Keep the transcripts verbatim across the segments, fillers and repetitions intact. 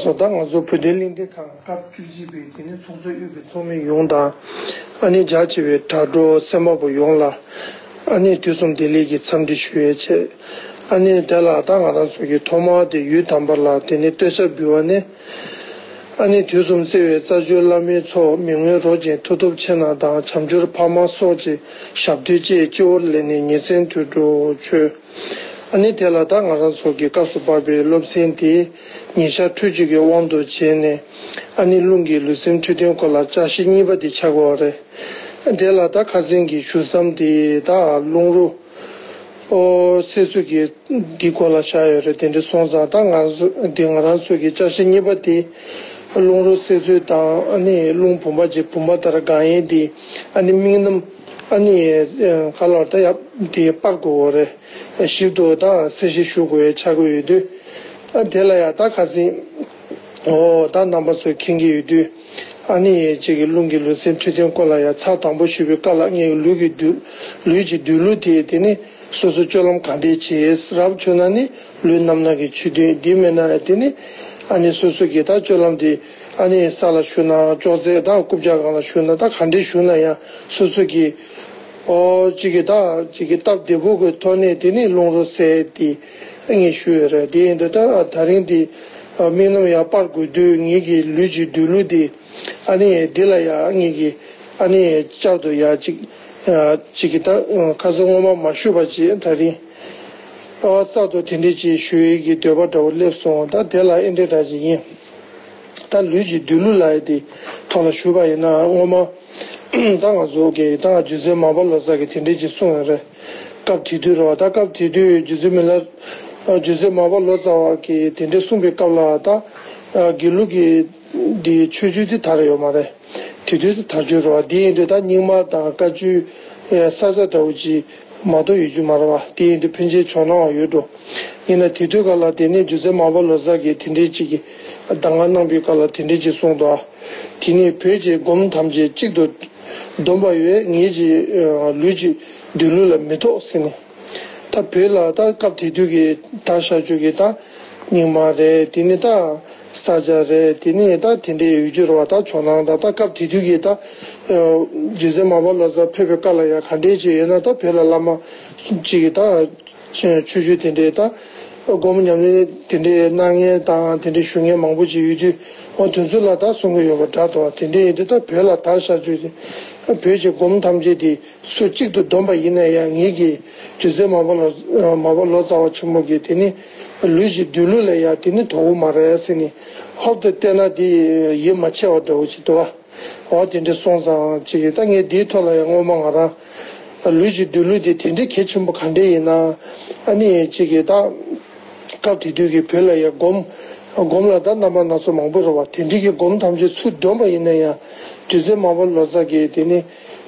སོ། ད་ང་ཚོ་བོད་དོན་གླེང་སྟེགས་ཁང་སྐབས་བཅུ་གཅིག་པའི་དེ་ནི་ཚོགས་གཙོ་དབུས་པའི་ཚོགས་མི་ཡོངས་དང་། ཨ་ནི་རྒྱ་ཆེ་བའི་དྲ་གྲོགས་གསན་པ་པོ་ཡོངས་ལ། ཨ་ནི་དུས་གསུམ་བདེ་ལེགས་ཀྱི་འཚམས་འདྲི་ཞུ་ཡས་བྱས། ཨ་ནི་དེ་ལ་ད་ང་རང་ཚོ་གི་ཐོག་མར་དེ་ཡུལ་དམ་པ་ལ་དེ་ནི་བསྟོད་ཕྱག་འབུལ་བ་ནི། ཨ་ནི་དུས་གསུམ་བརྩེ་བའི་རྩ་བརྒྱུད་བླ་མའི་ཚོགས། མི་མངོན་རོ་གཅིག་མཐུ་སྟོབས་ཆེ་རྣམས་དང་། བྱམས་སྦྱོར་འཕགས་མ་སོགས་ཀྱི་ཞབས་རྡུལ་བཅས། སྤྱི་བོར་ལེན་ནས་ཉིན་མཚན་དུ་འགྲོ་མཆོད། ཨ་ནི་དེ་ལ་ད་ང་རང་ཚོ་གི་སྐབས་སུ་བབས་པའི་སློབ་ཚན་དེ་ཉིན་ཞག་ཕྲུགས་གཅིག་གི་དབང་དུ་བྱས་ནས། ཨ་ནི་རླུང་གི་ལུས་སེམས་འཕྲོད་བསྟེན་སྐོར་ལ་བཅའ་གཞི་གཉིས་པ་དེ་ཆགས་ཀྱི་ཡོད་རེད། དེ་ལ་ད་ཁ་སང་གི་ཞུ་མཚམས་དེ་ད་རླུང་རོ། ཨོ་སད་ཚོད་ཀྱི་འདི་སྐོར་ལ་བཞག་ཡོད་རེད། དེ་འདྲ་སོང་ཙང་ད་ང་ཚོ་འདི་ང་རང་ཚོ་གི་བཅའ་གཞི་གཉིས་པ་དེ་རླུང་རོ་སད་ཚོད་དང་། ཨ་ནི་རླུང་བུམ་པ་གཅིག་བུམ་པ་ལྟར་འགག་ཡས་དེ། ཨ་ནི་དམིགས་རྣམ། ཨ་ནི་ག་ལ་ད་ཡ་དེ་སྤར་དགོས་རེད། ཞིབ་ཏུ་ད་གསལ་བཤད་ཞུ་དགོས་ཡས་ཆགས་ཀྱི་ཡོད་དུས། ཨ་དེ་ལ་ཡ་ད་ཁ་སང་ཨོ་ད་རྣམ་པ་ཚོས་མཁྱེན་གྱི་ཡོད་དུས། ཨ་ནི་གཅིག་གི་རླུང་གི་ལུས་སེམས་འཕྲོད་བསྟེན་སྐོར་ལ་ཡང་ཚར་དང་པོ་ཞུས་པའི་སྐབས་ལ། ངས་ལུས་ཀྱི་སྡོད་ལུས་ཀྱི་སྡོད་ལུགས་དེ་དེ་ནི་སོ་སོ་སྤྱོད་ལམ་ག་འདྲས་བྱེད། རབ་བྱུང་ན་ནི་ལུས་རྣམ་སྣང་གི་ཆོས་བདུན། འདི་མེད་ན་ཡང་དེ་ནི་ཨ་ནི་སོ་སོ་གི་ད་སྤྱོད་ལམ་དེ། ཨ་ནི་ས་ལ་བཞུགས་ན་ཅོག་ཙེ་དང་རྐུབ་བཀྱག་སྒང་ལ་བཞུགས་ན་ད་ག་འདྲས་བཞུགས་ན་ཡང་སོ་སོ་གི་ཨོ་གཅིག་གི་ད་གཅིག་གི་སྟབས་བདེ་པོ་གི་ཐོག་ནས་དེ་ནི་རླུང་རོ་སད་དེ་ངས་ཞུས་ཡོད་རེད། དེ་ཡིན་དུས་ད་ད་རིང་དེ་དམིགས་རྣམ་ཡར་སྤར་དགོས་དུས། ངེད་ཀྱི་ལུས་ཀྱི་སྡོད་ལུགས་དེ་ཨ་ནི་འདི་ལ་ཡང་ངེད་ཀྱི་ཨ་ནི་བསྐྱར་དུ་ཡང་གཅིག་གཅིག་གི་ད་ཁ་སང་སྔོན་མ་མ་ཞུས་པ་ཅིག་ད་རིང་ཨ་གསར་དུ་དེ་འདྲས་ཅིག་ཞུ་ཡས་ཀྱི་འདོད་པ་འདྲ་བོ་སླེབས་སོང་། ད་དེ་ལ་ཨེ་འདྲས་འདྲ་ཅིག་ཡིན། ད་ལུས་ཀྱི་སྡོད་ལུགས་ལབ་ཡས་དེ་ཐོག་ལ་ཞུས་པ་ཡིན་ན། སྔོན་མ་ད་ང་ཚོ་གི་ད་རྗེ་བཙུན་མར་པ་ལོ་ཙཱ་གིས་དེ་འདྲས་ཅིག་གསུངས་ཡོད་རེད། སྐབས་དེ་དུས་རེད་བ། ད་སྐབས་དེ་དུས་རྗེ་བཙུན་མི་ལ་རྗེ་བཙུན་མར་པ་ལོ་ཙཱ་བ་གིས་དེ་འདྲས་གསུངས་པའི་སྐབས་ལ། ད་དགེ་ལུགས་ཀྱི་འདི་ཆོས་བརྒྱུད་དེ་དར་ཡོད་མ་རེད། དེ་དུས་དེ་དར་རྒྱུ་རེད་བ། དེ་ཡིན་དུས་ད་རྙིང་མ་དང་བཀའ་བརྒྱུད་ས་ཆ་འདྲ་བོ་ཅིག་མ་གཏོགས་ཡོད་རྒྱུ་མ་རེད་བ། དེ་ཡིན་དུས་ཕན་ཆད་ཇོ་ནང་བ་ཡོད་འགྲོ། ཡིན་ན་དེ་དུས་སྐབས་ལ་དེ་ནས་རྗེ་བཙུན་མར་པ་ལོ་ཙཱ་གིས་དེ་འདྲའི་ཅིག་གི་གདམས་ངག་གནང་པའི་སྐབས་ལ་དེ་འདྲའི་ཅིག་གསུངས་འདུག། དེ་ནས་བོད་ཀྱི་སྒོམ་ཐམས་ཅད་གཅིག་ཏུ་བསྡོམས་པ་ཡོད། ངེད་ཀྱི་ལུས་ཀྱི་སྡོད་ལུགས་ལ་མི་ཐོགས་ཟེར་ནས། ད་བོད་ལ་ད་སྐབས་དེ་དུས་ཀྱི་དར་ཤར་རྒྱུ་གི་ད་རྙིང་མ་རེད། དེ་ནས་ད་ས་སྐྱ་རེད། དེ་ནས་ད་དེ་འདྲའི་ཡོད་རྒྱུ་རེད་བ། ད་ཇོ་ནང་དང་ད་སྐབས་དེ་དུས་ཀྱི་ད་རྗེ་བཙུན་མར་པ་ལོ་ཙཱ་ཕེབས་པའི་སྐབས་ལ་ཡང་ག་འདྲའི་ཅིག་ཡོད་ན། ད་བོད་ལ་བླ་མ་གཅིག་གི་ད་ཆོས་བརྒྱུད་དེ་འདྲའི་ད་སྒོམ་ཉམས་ལེན་དེ་འདྲའི་གནང་མཁན་དང་དེ་འདྲའི་ཞུ་མཁན་མང་པོ་ཅིག་ཡོད་དུས། འོ་དེ་ཚོ་ལ་ད་གསུང་གི་ཡོད་པ་འདྲ་འདུག། དེ་འདྲའི་ཡིན་དུས་ད་བོད་ལ་དར་ཤར་རྒྱུ་དེ་བོད་ཀྱི་སྒོམ་ཐམས་ཅད་དེ་སུ་གཅིག་ཏུ་བསྡོམས་པ་ཡིན་ན་ཡང་། ངེད་ཀྱི་རྗེ་བཙུན་མར་པ་ལོ་མར་པ་ལོ་ཙཱ་བ་ཆེན་མོ་གི་དེ་ནི་ལུས་ཀྱི་སྡོད་ལུགས་ལ་ཡང་དེ་ནི་དོ་པོ་མ་རེད་ཟེར་ནས། ཧོབ་ཏེ་བལྟས་ན་དེ་ཡིད་མ་ཆེས་པ་འདྲ་བོ་ཅིག་འདུག་བ། འོ་དེ་འདྲ་སོང་ཙང་ཅིག་གི་ད་ངས་འདིའི་ཐོག་ལ་ཡང་སྔོན་མ་ང་རང་ལུས་ཀྱི་སྡོད་ལུགས་དེ་དེ་འདྲའི་གལ་ཆེན་པོ་ག་འདྲས་ཡིན་ན། ཨ་ནི་ཅིག་གི་ད་སྐབས་དེ་དུས་ཀྱི་བོད་ལ་ཡང་སྒོམ་སྒོམ་ལ་ད་རྣམ་པ་སྣ་ཚོགས་མང་པོ་རེད་བ། དེ་འདྲའི་གི་སྒོམ་ཐམས་ཅད་ཚུར་བསྡོམས་པ་ཡིན་ན་ཡང་། རྗེ་བཙུན་མར་པ་ལོ་ཙཱ་གིས་དེ་ནི་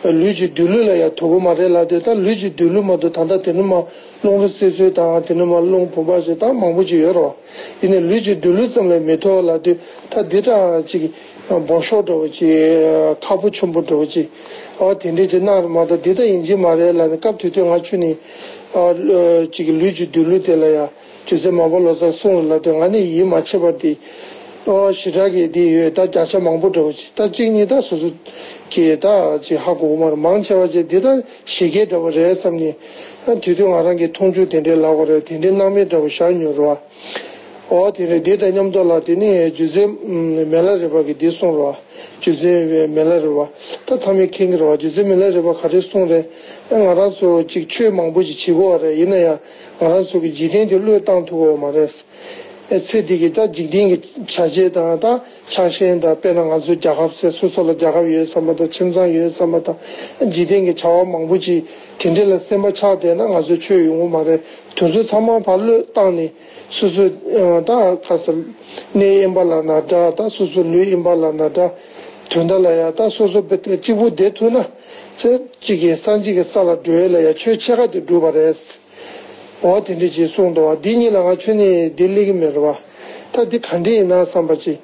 ལུས་ཀྱི་སྡོད་ལུགས་ལ་ཡང་དོ་པོ་མ་རེད་ལབ་དུས། ད་ལུས་ཀྱི་སྡོད་ལུགས་མ་གཏོགས་ད་ལྟ་དེ་ནི་མ་རླུང་རོ་བསལ་ཚུལ་དང་། དེ་ནི་མ་རླུང་བུམ་པ་ཞིག་ད་མང་པོ་ཅིག་ཡོད་རེད་བ། ཡིན་ནའི་ལུས་ཀྱི་སྡོད་ལུགས་ཙམ་ལས་མི་ཐོགས་ལབ་དུས། ད་འདི་འདྲ་ཅིག་སྦོམ་ཤོས་འདྲ་བོ་ཅིག་ཁག་པོ་ཆེན་པོ་འདྲ་བོ་ཅིག་འོ་དེ་འདྲས་ཅིག་གནང་རེད་མ་གཏོགས་འདི་ལྟ་ཡིན་གྱི་མ་རེད་ལབ་ནས། སྐབས་དེ་དུས་ང་ཁྱོན་ནས་ཨ་ཅིག་ལུས་ཀྱི་སྡོད་ལུགས་དེ་ལ་ཡང་རྗེ་བཙུན་མར་པ་ལོ་ཙཱ་གསུངས་རེད་ལབ་དུས། ང་ནི་ཡིད་མ་ཆེས་པར་དེ་ཨོ་ཞེ་དྲག་གི་དེ་ཡོད། ད་བརྒྱ་ཆ་མང་པོ་འདྲ་བོ་ཅིག་ད་གཅིག་གཉིས་ད་སོ་སོ་གིས་ད་ཅིག་ཧ་གོ་གི་མ་རེད། མང་ཆེ་བ་ཅིག་འདི་ད་བཞད་གད་འདྲ་བོ་རེད་བསམ་ནས། ཨ་དེ་དུས་ང་རང་གི་མཐོང་ཆོས་དེ་འདྲའི་ལབ་དགོས་རེད། དེ་འདྲའི་སྣང་མེད་འདྲ་བོ་བཞག་མྱོང་རེད་བ། འོ་དེ་རེད། དེ་དང་མཉམ་དུ་ལ་དེ་ནས་རྗེ་བཙུན་མི་ལ་རས་པ་གིས་འདི་གསུངས་རེད་བ། རྗེ་བཙུན་མི་ལ་རས་པ་ད་ཚང་མས་མཁྱེན་གྱི་རེད་བ། རྗེ་བཙུན་མི་ལ་རས་པ་ག་རེ་གསུངས་རེད། ཨ་ང་རང་ཚོ་ཅིག་ཆོས་མང་པོ་ཅིག་བྱེད་དགོས་བ་རེད། ཡིན་ན་ཡང་ང་རང་ཚོ་གི་འཇིག་རྟེན་དེ་བློས་བཏང་ཐུབ་ཀྱི་ཡོད་མ་རེད། ཨེ་ཚེ་འདི་གི་ད་འཇིག་རྟེན་གྱི་བྱ་བྱེད་དང་། ད་ཆགས་ཞེན་དང་། དཔེར་ན་ང་ཚོ་རྒྱལ་ཁབ་ཟེར། སོ་སོ་ལ་རྒྱལ་ཁབ་ཡོད་བསམ་པ་དང་། ཁྱིམ་ཚང་ཡོད་བསམ་པ་དང་། འཇིག་རྟེན་གྱི་བྱ་བ་མང་པོ་ཅིག་དེ་འདྲ་ལ་སེམས་པ་ཆགས་བསྡད་ན་ང་ཚོ་ཆོས་ཡོང་གི་མ་རེད། དེ་ཚོ་ཚང་མ་ཕར་བློས་བཏང་ནས། སོ་སོ་ཨ་ད་ག་ཟེར། གནས་དབེན་པ་ལབ་ན་འདྲ། ད་སོ་སོ་ལུས་དབེན་པ་ལབ་ན་འདྲ། དོན་དག་ལ་ཡང་ད་སོ་སོ་གཅིག་པུ་བསྡད་ཐུབ་ན། ཚེ་གཅིག་གི་སངས་རྒྱས་ཀྱི་ས་ལ་འགྲོ་ཡས་ལ་ཡང་ཆོས་ཕྱེད་ཀ་དེ་འགྲུབ་པ་རེད། འོ་དེ་འདྲ་ཅིག་གསུངས་འདུག་བ། འདི་གཉིས་ལ་ང་ཁྱོན་ནས་འདི་སླེབས་ཀྱི་མེད་རེད་བ། ད་འདི་ག་འདྲ་ཡིན་ན་བསམ་པ་ཅིག་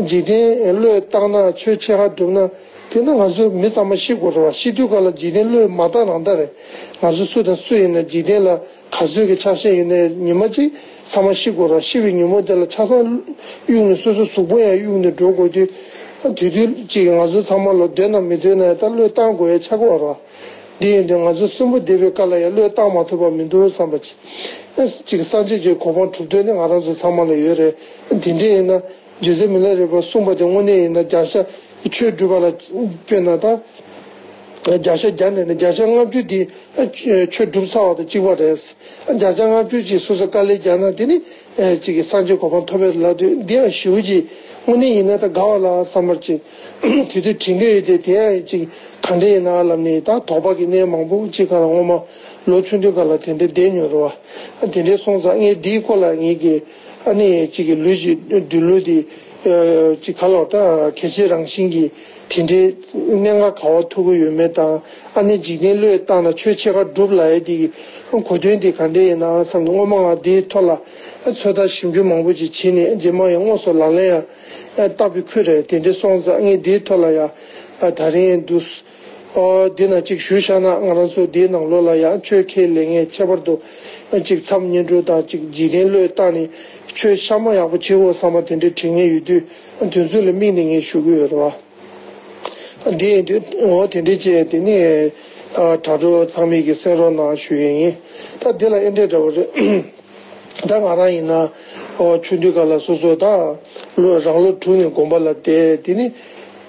འཇིག་རྟེན་བློས་བཏང་ན་ཆོས་ཕྱེད་ཀ་འགྲུབ་ན། ད་ དེ་ན་ང་ཚོ་མི་ཚང་མ་ཤི་དགོས་རེད་བ། ཤི་དུས་ག་ལ་འཇིག་རྟེན་བློས་མ་བཏང་རང་བཏང་རེད། ང་ཚོ་སུ་དང་སུ་ཡིན་ན་འཇིག་རྟེན་ལ་ག་ཚོད་ཀྱི་ཆགས་ཞེན་ཡོད་ན་ཉི་མ་གཅིག་ཚང་མ་ཤི་དགོས་རེད། ཤི་བའི་ཉིན་མོ་དེ་ལ་ཆ་ཚང་གཡུག་ནས་སོ་སོ་གཟུགས་པོ་ཡང་གཡུག་ནས་འགྲོ་དགོས་དུས། དེ་དུས་གཅིག་ང་ཚོ་ཚང་མ་ལ་འདོད་ན་མི་འདོད་ན་ད་བློས་བཏང་དགོས་ཡ་ཆགས་ཀྱི་ཡོད་རེད་བ། འདི་ཡིན་དུས་ང་ཚོ་གསོན་པོ་བསྡད་པའི་སྐབས་ལ་ཡང་བློས་བཏང་མ་ཐུབ་པ་མི་འདུག་བསམ་པ་ཅིག་ཅིག་སངས་རྒྱས་ཀྱི་གོ་འཕང་གྲུབ་འདོད་ནི་ང་རང་ཚོ་ཚང་མ་ལ་ཡོད་རེད། འདི་འདྲ་ཡིན་ན། རྗེ་བཙུན་མི་ལ་རས་པས་གསུངས་པ་དེ་དངོས་གནས་ཡིན་ན་བརྒྱ་ཆ་ཆོས་སྒྲུབ་པ་ལ་དཔེར་ན་ད། བརྒྱ་ཆ་བརྒྱ་ནས་ནི་བརྒྱ་ཆ་ལྔ་བཅུ་དེ་ཆོས་སྒྲུབ་ཚར་བ་དང་གཅིག་པ་རེད། བརྒྱ་ཆ་ལྔ་བཅུ་ཅིག་སོ་སོ་དཀའ་ལས་རྒྱག་ན་དེ་ནི་ཅིག་གི་སངས་རྒྱས་གོ་འཕང་ཐོབ་པའི་ལ་དུས་འདི་ཡང་ཞེ་པོ་ཅིག་དངོས་གནས་ཡིན་ན་ད་དགའ་བ་ལ་བསམ་པར་ཅིག་དེ་དུས་དྲན་གྱི་ཡོད་དེ། དེ་ཡང་ཅིག་ག་འདྲ་ཡིན་ན་ལབ་ནས་ད་དོགས་པ་གི་གནས་མང་པོ་ཅིག་ག་ལ་སྔོན་མ་ལོ་ཆུང་དུས་ག་ལ་དེ་འདྲ་བསྡད་མྱོང་རེད་བ། དེ་འདྲའི་སོང་ཙང་ངས་འདིའི་སྐོར་ལ་ངེད་ཀྱི་ཨ་ནི་གཅིག་གི་ལུས་ཀྱི་སྡོད་ལུགས་དེ་གཅིག་ག་ལོར་ད་གལ་ཆེ་རང་བཞིན་གྱི་དེ་འདྲའི་གནད་འགག་ག་བ་ཐུག་གི་ཡོད་མེད་དང་། ཨ་ནི་འཇིག་རྟེན་བློས་བཏང་ན་ཆོས་ཕྱེད་ཀ་འགྲུབ་ལབ་ཡ་དེ་གི་གོ་དོན་དེ་ག་འདྲ་ཡིན་ན་བསམ་ནས་སྔོན་མ་ང་འདིའི་ཐོག་ལ་ཚོད་ལྟ་ཞིབ་འཇུག་མང་པོ་ཅིག་བྱས་ནས་རྗེས་མ་ཡང་དངོས་སུ་ལག་ལེན་ཡང་བསྟར་བའི་ཁུལ་རེད། དེ་འདྲ་སོང་ཙང་ངས་འདིའི་ཐོག་ལ་ཡང་ད་རིང་འདུག་ཨོ་འདི་ན་གཅིག་ཞུས་བཞག་ན་ང་རང་ཚོ་འདིའི་ནང་ལོགས་ལ་ཡང་ཆོས་ཁས་ལེན་མཁན་ཁྱད་པར་དུ་གཅིག་མཚམས་བསྙེན་སྒྲུབ་དང་གཅིག་འཇིག་རྟེན་བློས་བཏང་ནས་ཆོས་གཤའ་མ་ཡག་པོ་བྱེད་དགོས་བསམ་པ་དེ་འདྲའི་དྲན་མཁན་ཡོད་དུས་དེ་ཚོ་ལ་དམིགས་ནས་ངས་ཞུ་གི་ཡོད་རེད་བ། འདི་ཡིན་དུས་འོ་དེ་འདྲའི་བྱས་དེ་ནི་དྲ་གྲོགས་ཚང་མས་ཀྱི་གསན་རོགས་གནང་ཞུ་ཡས་ཡིན། ད་འདི་ལ་ཨེ་འདྲས་འདྲ་བོ་རེད། ད་ང་རང་ཡིན་ན་ཨོ་ཆུང་དུས་སྐབས་ལ་སོ་སོ་ད་ལོ་རང་ལོ་དྲུག་ནས་དགོན་པ་ལ་བསྡད། དེ་ནི་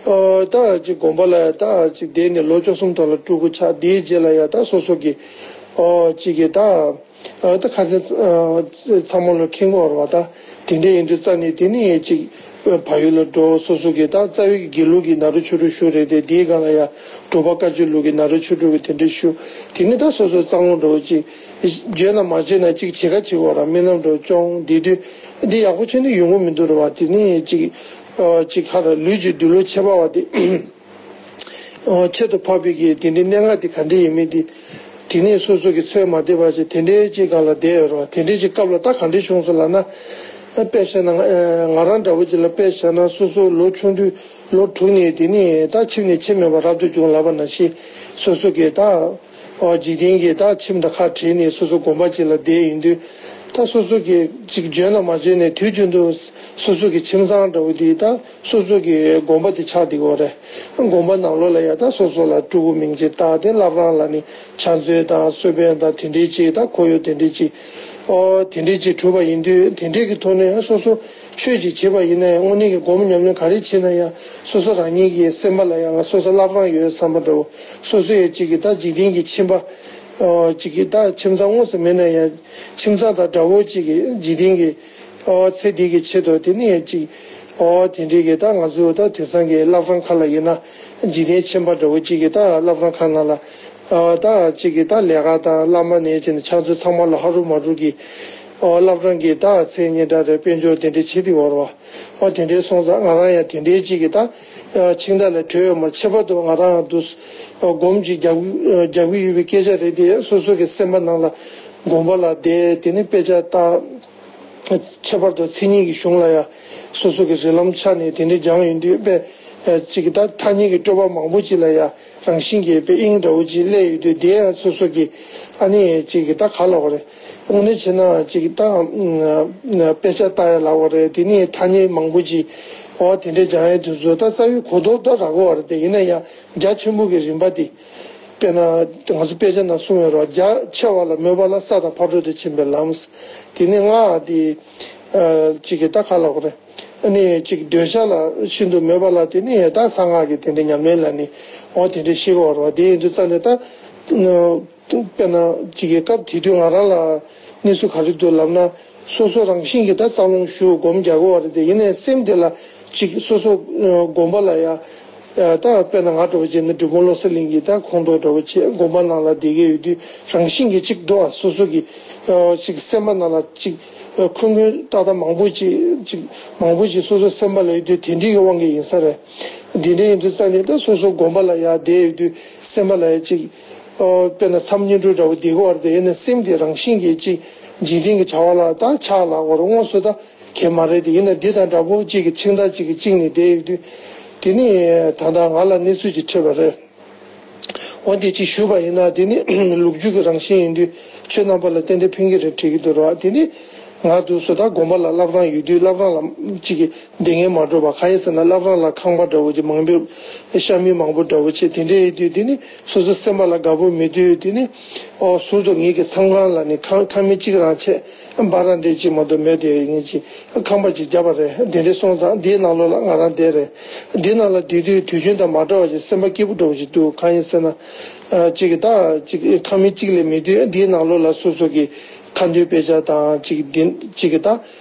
ཨོ་ད་ཅིག་དགོན་པ་ལ་ད་ཅིག་བསྡད་ནས་ལོ་བཅུ་གསུམ་ཐོག་ལ་སྤྲུལ་སྐུ་ཆགས། དེའི་རྗེས་ལ་ཡ་ད་སོ་སོ་གི་ཨོ་ཅིག་གི་ད་ཨོ་ད་ཁ་སང་ཨོ་ཚང་མ་ལོ་ཁེངས་པོ་རེད་བ། ད་དེ་འདྲ་ཡིན་དུས་རྩ་ནས་དེ་ནི་ཅིག་བལ་ཡུལ་ལ་འགྲོ། སོ་སོ་གི་ད་རྩ་བའི་དགེ་ལུགས་ཀྱི་ནཱ་རོ་ཆོས་དྲུག་ཞུ་རེད་དེ། དེའི་སྒང་ལ་ཡ་འབྲུག་པ་བཀའ་བརྒྱུད་ལུགས་ཀྱི་ནཱ་རོ་ཆོས་དྲུག་གི་དེ་འདྲ་ཞུ། དེ་ནི་ད་སོ་སོའི་རྩ་རླུང་འདྲ་བོ་ཅིག་བརྗོད་ན་མ་བརྗོད་ན་གཅིག་བྱེད་ཁ་བྱེད་དགོས་ར། རྨི་ལམ་འགྲོ་སྐྱོང་འདི་དུས་འདི་ཡག་པོ་བྱས་ནས་ཡོང་གི་མི་འདུག་ར་བ། དེ་ནས་གཅིག་ཨ་གཅིག་ཁ་ར་ལུས་ཀྱི་འདུལ་ལོ་ཁྱད་པར་བ་དེ་ཨ་ཁྱད་དུ་འཕགས་པའི་གི་དེ་འདྲའི་གནད་འགག་དེ་ག་འདྲ་ཡིན་མིན་དེ་དེ་ནས་སོ་སོ་གི་ཚོད་མ་བདེ་བ་ཅིག་དེ་འདྲའི་གཅིག་སྒང་ལ་བསྡད་ཡོད་ར་བ། དེ་འདྲའི་གཅིག་སྐབས་ལ་ད་ག་འདྲ་བྱུང་སོང་ལབ་ན། དཔེ་བཤད་ན་ང་ང་རང་འདྲ་བོ་ཅིག་ལ་དཔེ་བཤད་ན་སོ་སོ་ལོ་ཆུང་དུས་ལོ་དྲུག་ནས་དེ་ནས་ད་ཁྱིམ་ནས་ཕྱིར་མེད་པར་རབ་ཏུ་བྱུང་ལབ་པ་ནང་བཞིན་སོ་སོ་གི་ད་ཨོ་འཇིག་རྟེན་གྱི་ད་ཁྱིམ་དང་ཁ་བྲལ་ནས་སོ་སོ་དགོན་པ་ཅིག་ལ་བསྡད་ཡིན་དུས། ད་སོ་སོ་གི་ཅིག་འཇོན་ན་མ་འཇོན་ནས་དུས་རྒྱུན་དུ་སོ་སོ་གི་ཁྱིམ་ཚང་འདྲ་བོ་དེ་ད་སོ་སོ་གི་དགོན་པ་དེ་ཆགས་བསྡད་ཡོད་རེད། དགོན་པ་ནང་ལོགས་ལ་ཡ་ད་སོ་སོ་ལ་སྤྲུལ་སྐུ་མིང་ཅིག་བཏགས་ཏེ་བླ་བྲང་ལ་ནི་ཕྱག་མཛོད་དང་གསོལ་དཔོན་དང་དེ་འདྲའི་ཅིག་ད་ཁོར་ཡུག་དེ་འདྲའི་ཅིག་ཨོ་དེ་འདྲའི་ཅིག་གྲུབ་པ་ཡིན་དུས། དེ་འདྲའི་གི་ཐོག་ནས་སོ་སོ་ཆོས་ཅིག་བྱེད་པ་ཡིན་ན་ཡང་དངོས་གནས་ཀྱི་སྒོམ་ཉམས་ལེན་ག་རེ་བྱེད་ན་ཡང་སོ་སོ་རང་ཉིད་ཀྱི་སེམས་པ་ལ་ཡང་སོ་སོ་བླ་བྲང་ཡོད་བསམ་པ་འདྲ་བོ། སོ་སོ་ཡང་ཅིག་གི་ད་འཇིག་རྟེན་གྱི་ཁྱིམ་པ་ཨོ་ཅིག་གི་ད་ཁྱིམ་ཚང་དངོས་སུ་མེད་ན་ཡང་ཁྱིམ་ཚང་དང་འདྲ་བོ་ཅིག་གི་འཇིག་རྟེན་གྱི་ཨོ་ཚེ་འདི་གི་ཆེད་དུ་དེ་ནས་ཅིག་ཨོ་དེ་འདྲའི་གི་ད་ང་ཚོ་ད་དེང་སང་གི་བླ་བྲང་ཁག་ལ་ཡིན་ན་འཇིག་རྟེན་ཁྱིམ་པ་འདྲ་བོ་ཅིག་གི་ད་བླ་བྲང་ཁག་ནང་ལ་ཨོ་ད་ཅིག་གི་ད་ལས་ཀ་དང་བླ་མ་ནས་བྱས་ནས་ཕྱག་མཛོད་ཚང་མ་ལ་ཧ་རུ་མ་རུ་གི་ཨོ་བླ་བྲང་གི་ད་མཚན་སྙན་གྲགས་རེད། དཔལ་འབྱོར་དེ་འདྲ་བྱེད་དེ་ཡོད་རེད་བ། ཨོ་དེ་འདྲའི་སོང་ཙང་ང་རང་ཡང་དེ་འདྲའི་ཅིག་གི་ད་ཨོ་ཁྱིམ་བདག་ལ་གྲོས་ཡོད་མ་རེད། ཁྱད་པར་དུ་ང་རང་ཡང་འདུག་ཨོ་སྒོམ་ཅིག་རྒྱག་རྒྱག་གི་ཡོད་པའི་སྐད་ཆ་རེད་དེ། སོ་སོ་གི་སེམས་པ་ནང་ལ་དགོན་པ་ལ་བསྡད་དེ་ནས་དཔེ་ཆ་ལྟ། ཁྱད་པར་དུ་མཚན་ཉིད་ཀྱི་གཞུང་ལ་ཡང་སོ་སོ་གི་རིགས་ལམ་ཆ་ནས་དེ་འདྲའི་སྦྱངས་ཡོང་དུས་དཔེ་ཅིག་གི་ད་ཐ་སྙད་ཀྱི་སྤྲོས་པ་མང་པོ་ཅིག་ལ་ཡང་རང་བཞིན་གྱིས་དཔེ་དབྱིངས་འདྲ་བོ་ཅིག་སླེབས་ཡོང་དུས། དེ་ཡང་སོ་སོ་གི་ཨ་ནི་ཅིག་གི་ད་ག་ལབ་དགོས་རེད། དངོས་གནས་བྱས་ན་ཅིག་གི་ད་དཔེ་ཆ་ལྟ་ཡ་ལབ་དགོས་རེད། དེ་ནས་ཐ་སྙད་མང་པོ་ཅིག་ཨོ་དེ་འདྲའི་སྦྱང་ཡ་དེ་ཚོ་ད་རྩ་བའི་གོ་རྟོགས་ད་རག་གི་ཡོད་རེད་དེ། ཡིན་ན་ཡང་རྒྱ་ཆེན་པོ་གི་རིམ་པ་དེ། དཔེར་ན་ང་ཚོ་དཔེ་ཆ་ནང་གསུངས་ཡོད་རེད་བ། རྒྱ་ཆེ་བ་ལ་མོས་པ་ལ་ས་དང་ཕ་རོལ་ཏུ་ཕྱིན་པའི་ལམ། དེ་ནི་སྔགས་དེ་གཅིག་གི་ད་ག་ལབ་དགོས་རེད། ཨ་ནི་གཅིག་འདོད་ཆགས་ལ་ཤིན་ཏུ་མོས་པ་ལ་དེ་ནི་ད་གསང་སྔགས་ཀྱི་དེ་འདྲའི་ཉམས་ལེན་ལ་ནི་འོ་དེ་འདྲའི་ཤེས་དགོས་རེད་བ། དེ་ཡིན་དུས་ཙང་ནས་ད་དཔེར་ན་གཅིག་གི་སྐབས་དེ་དུས་ང་རང་ལ་གནས་ཚུལ་ག་རེ་འདུག་ལབ་ན། སོ་སོ་རང་བཞིན་གྱིས་ད་རྩ་རླུང་ཞུགས་སྒོམ་རྒྱག་གི་ཡོད་རེད་དེ། ཡིན་ནའི་སེམས་དེ་ལ་གཅིག་སོ་སོ་སྒོམ་པ་ལ་ཡ། ད་དཔེར་ན་ང་འདྲ་བོ་བྱས་ན་འབྲི་གུང་བློ་གསལ་གླིང་གི་ད་ཁོང་ཁྲོ་འདྲ་བོ་བྱས་དགོན་པ་ནང་ལ་བསྡད་ཀྱི་ཡོད་དུས་རང་བཞིན་གྱིས་གཅིག་འདུག་ཨ། སོ་སོ་གི་གཅིག་སེམས་པ་ནང་ལ་གཅིག་འཁོན་འཁོན་ཏག་ཏག་མང་པོ་ཅིག་གཅིག་མང་པོ་ཅིག་སོ་སོ་སེམས་པ་ལ་ཡོད་དུས་དེ་འདྲའི་གི་དབང་གིས་ཡིན་ས་རེད། འདི་འདྲ་ཡིན་དུས་ཙང་ནས་ད་སོ་སོ་དགོན་པ་ལ་ཡ་བསྡད་ཡོད་དུས་སེམས་པ་ལ་ཡ་གཅིག་དཔེར་ན་མཚམས་བསྙེན་སྒྲུབ་འདྲ་བོ་བསྡད་ཀྱི་ཡོད་རེད་དེ། ཡིན་ན་སེམས་དེ་རང་བཞིན་གྱིས་གཅིག་འཇིག་རྟེན་གྱི་བྱ་བ་ལ་ད་ཆགས་ལ་འོར་དངོས་སུ་ད། གལ་མ་རེད་དེ། ཡིན་ན་འདི་དང་འདྲ་པོ་གཅིག་གི་ཆིངས་ཐག་གཅིག་གི་བཅིངས་ནས་བསྡད་ཡོད་དུས། དེ་ནི་ད་ལྟ་ང་ལ་གནས་ཚུལ་ཅིག་འཕྲད་པ་རེད། འོ་དེ་ཅིག་ཞུས་པ་ཡིན་ན་དེ་ནི་ལོ་རྒྱུས་ཀྱི་རང་བཞིན་ཡིན་དུས་ཁྱོད་རྣམ་པ་ལ་ཏན་ཏན་ཕན་གྱི་རེད་དྲན་གྱི་འདུག་ར། དེ་ནི་ང་དུས་སུ་ད་དགོན་པ་ལ་བླ་བྲང་ཡོད་དུས་བླ་བྲང་ལ་ཅིག་གི་བདེ་ངན་མ་འགྲོ་བ། གང་ཡིན་ཟེར་ན་བླ་བྲང་ལ་ཁང་པ་འདྲ་བོ་ཅིག་མང་པོ་ཤ་མི་མང་པོ་འདྲ་བོ་ཅིག་དེ་འདྲ་ཡིན་དུས་དེ་ནི་སོ་སོ་སེམས་པ་ལ་དགའ་པོ་མེད་དུས་དེ་ནི་ཨོ་ཟུར་དུ་ངེད་ཀྱི་མཚམས་ཁང་ལ་ནི་ཁང་ཁང་མིག་གཅིག་རང་ཆད་འབའ་ར་འདྲ་ཅིག་མ་གཏོགས་མེད་དེ་ངེད་ཅིག་ཁང་པ་ཅིག་བརྒྱབ་པ་རེད། དེ་འདྲ་སོང་ཙང་འདིའི་ནང་ལོགས་ལ་ང་རང་བསྡད་རེད། འདི་ནང་ལ་བསྡད་དུས་དུས་རྒྱུན་དང་མ་འདྲ་བ་ཞིག་སེམས་པ་སྐྱིད་པོ་འདྲ་བོ་ཞིག་འདུག་གང་ཡིན་ཟེར་ན། ཨ་གཅིག་གི་ད་གཅིག་ཁང་མིག་གཅིག་ལས་མེད་དུས་འདིའི་ནང་ལོགས་ལ་སོ་སོ་གི་ཁ་འདོན་དཔེ་ཆ་དང་གཅིག་འདི་གཅིག་གི་ད་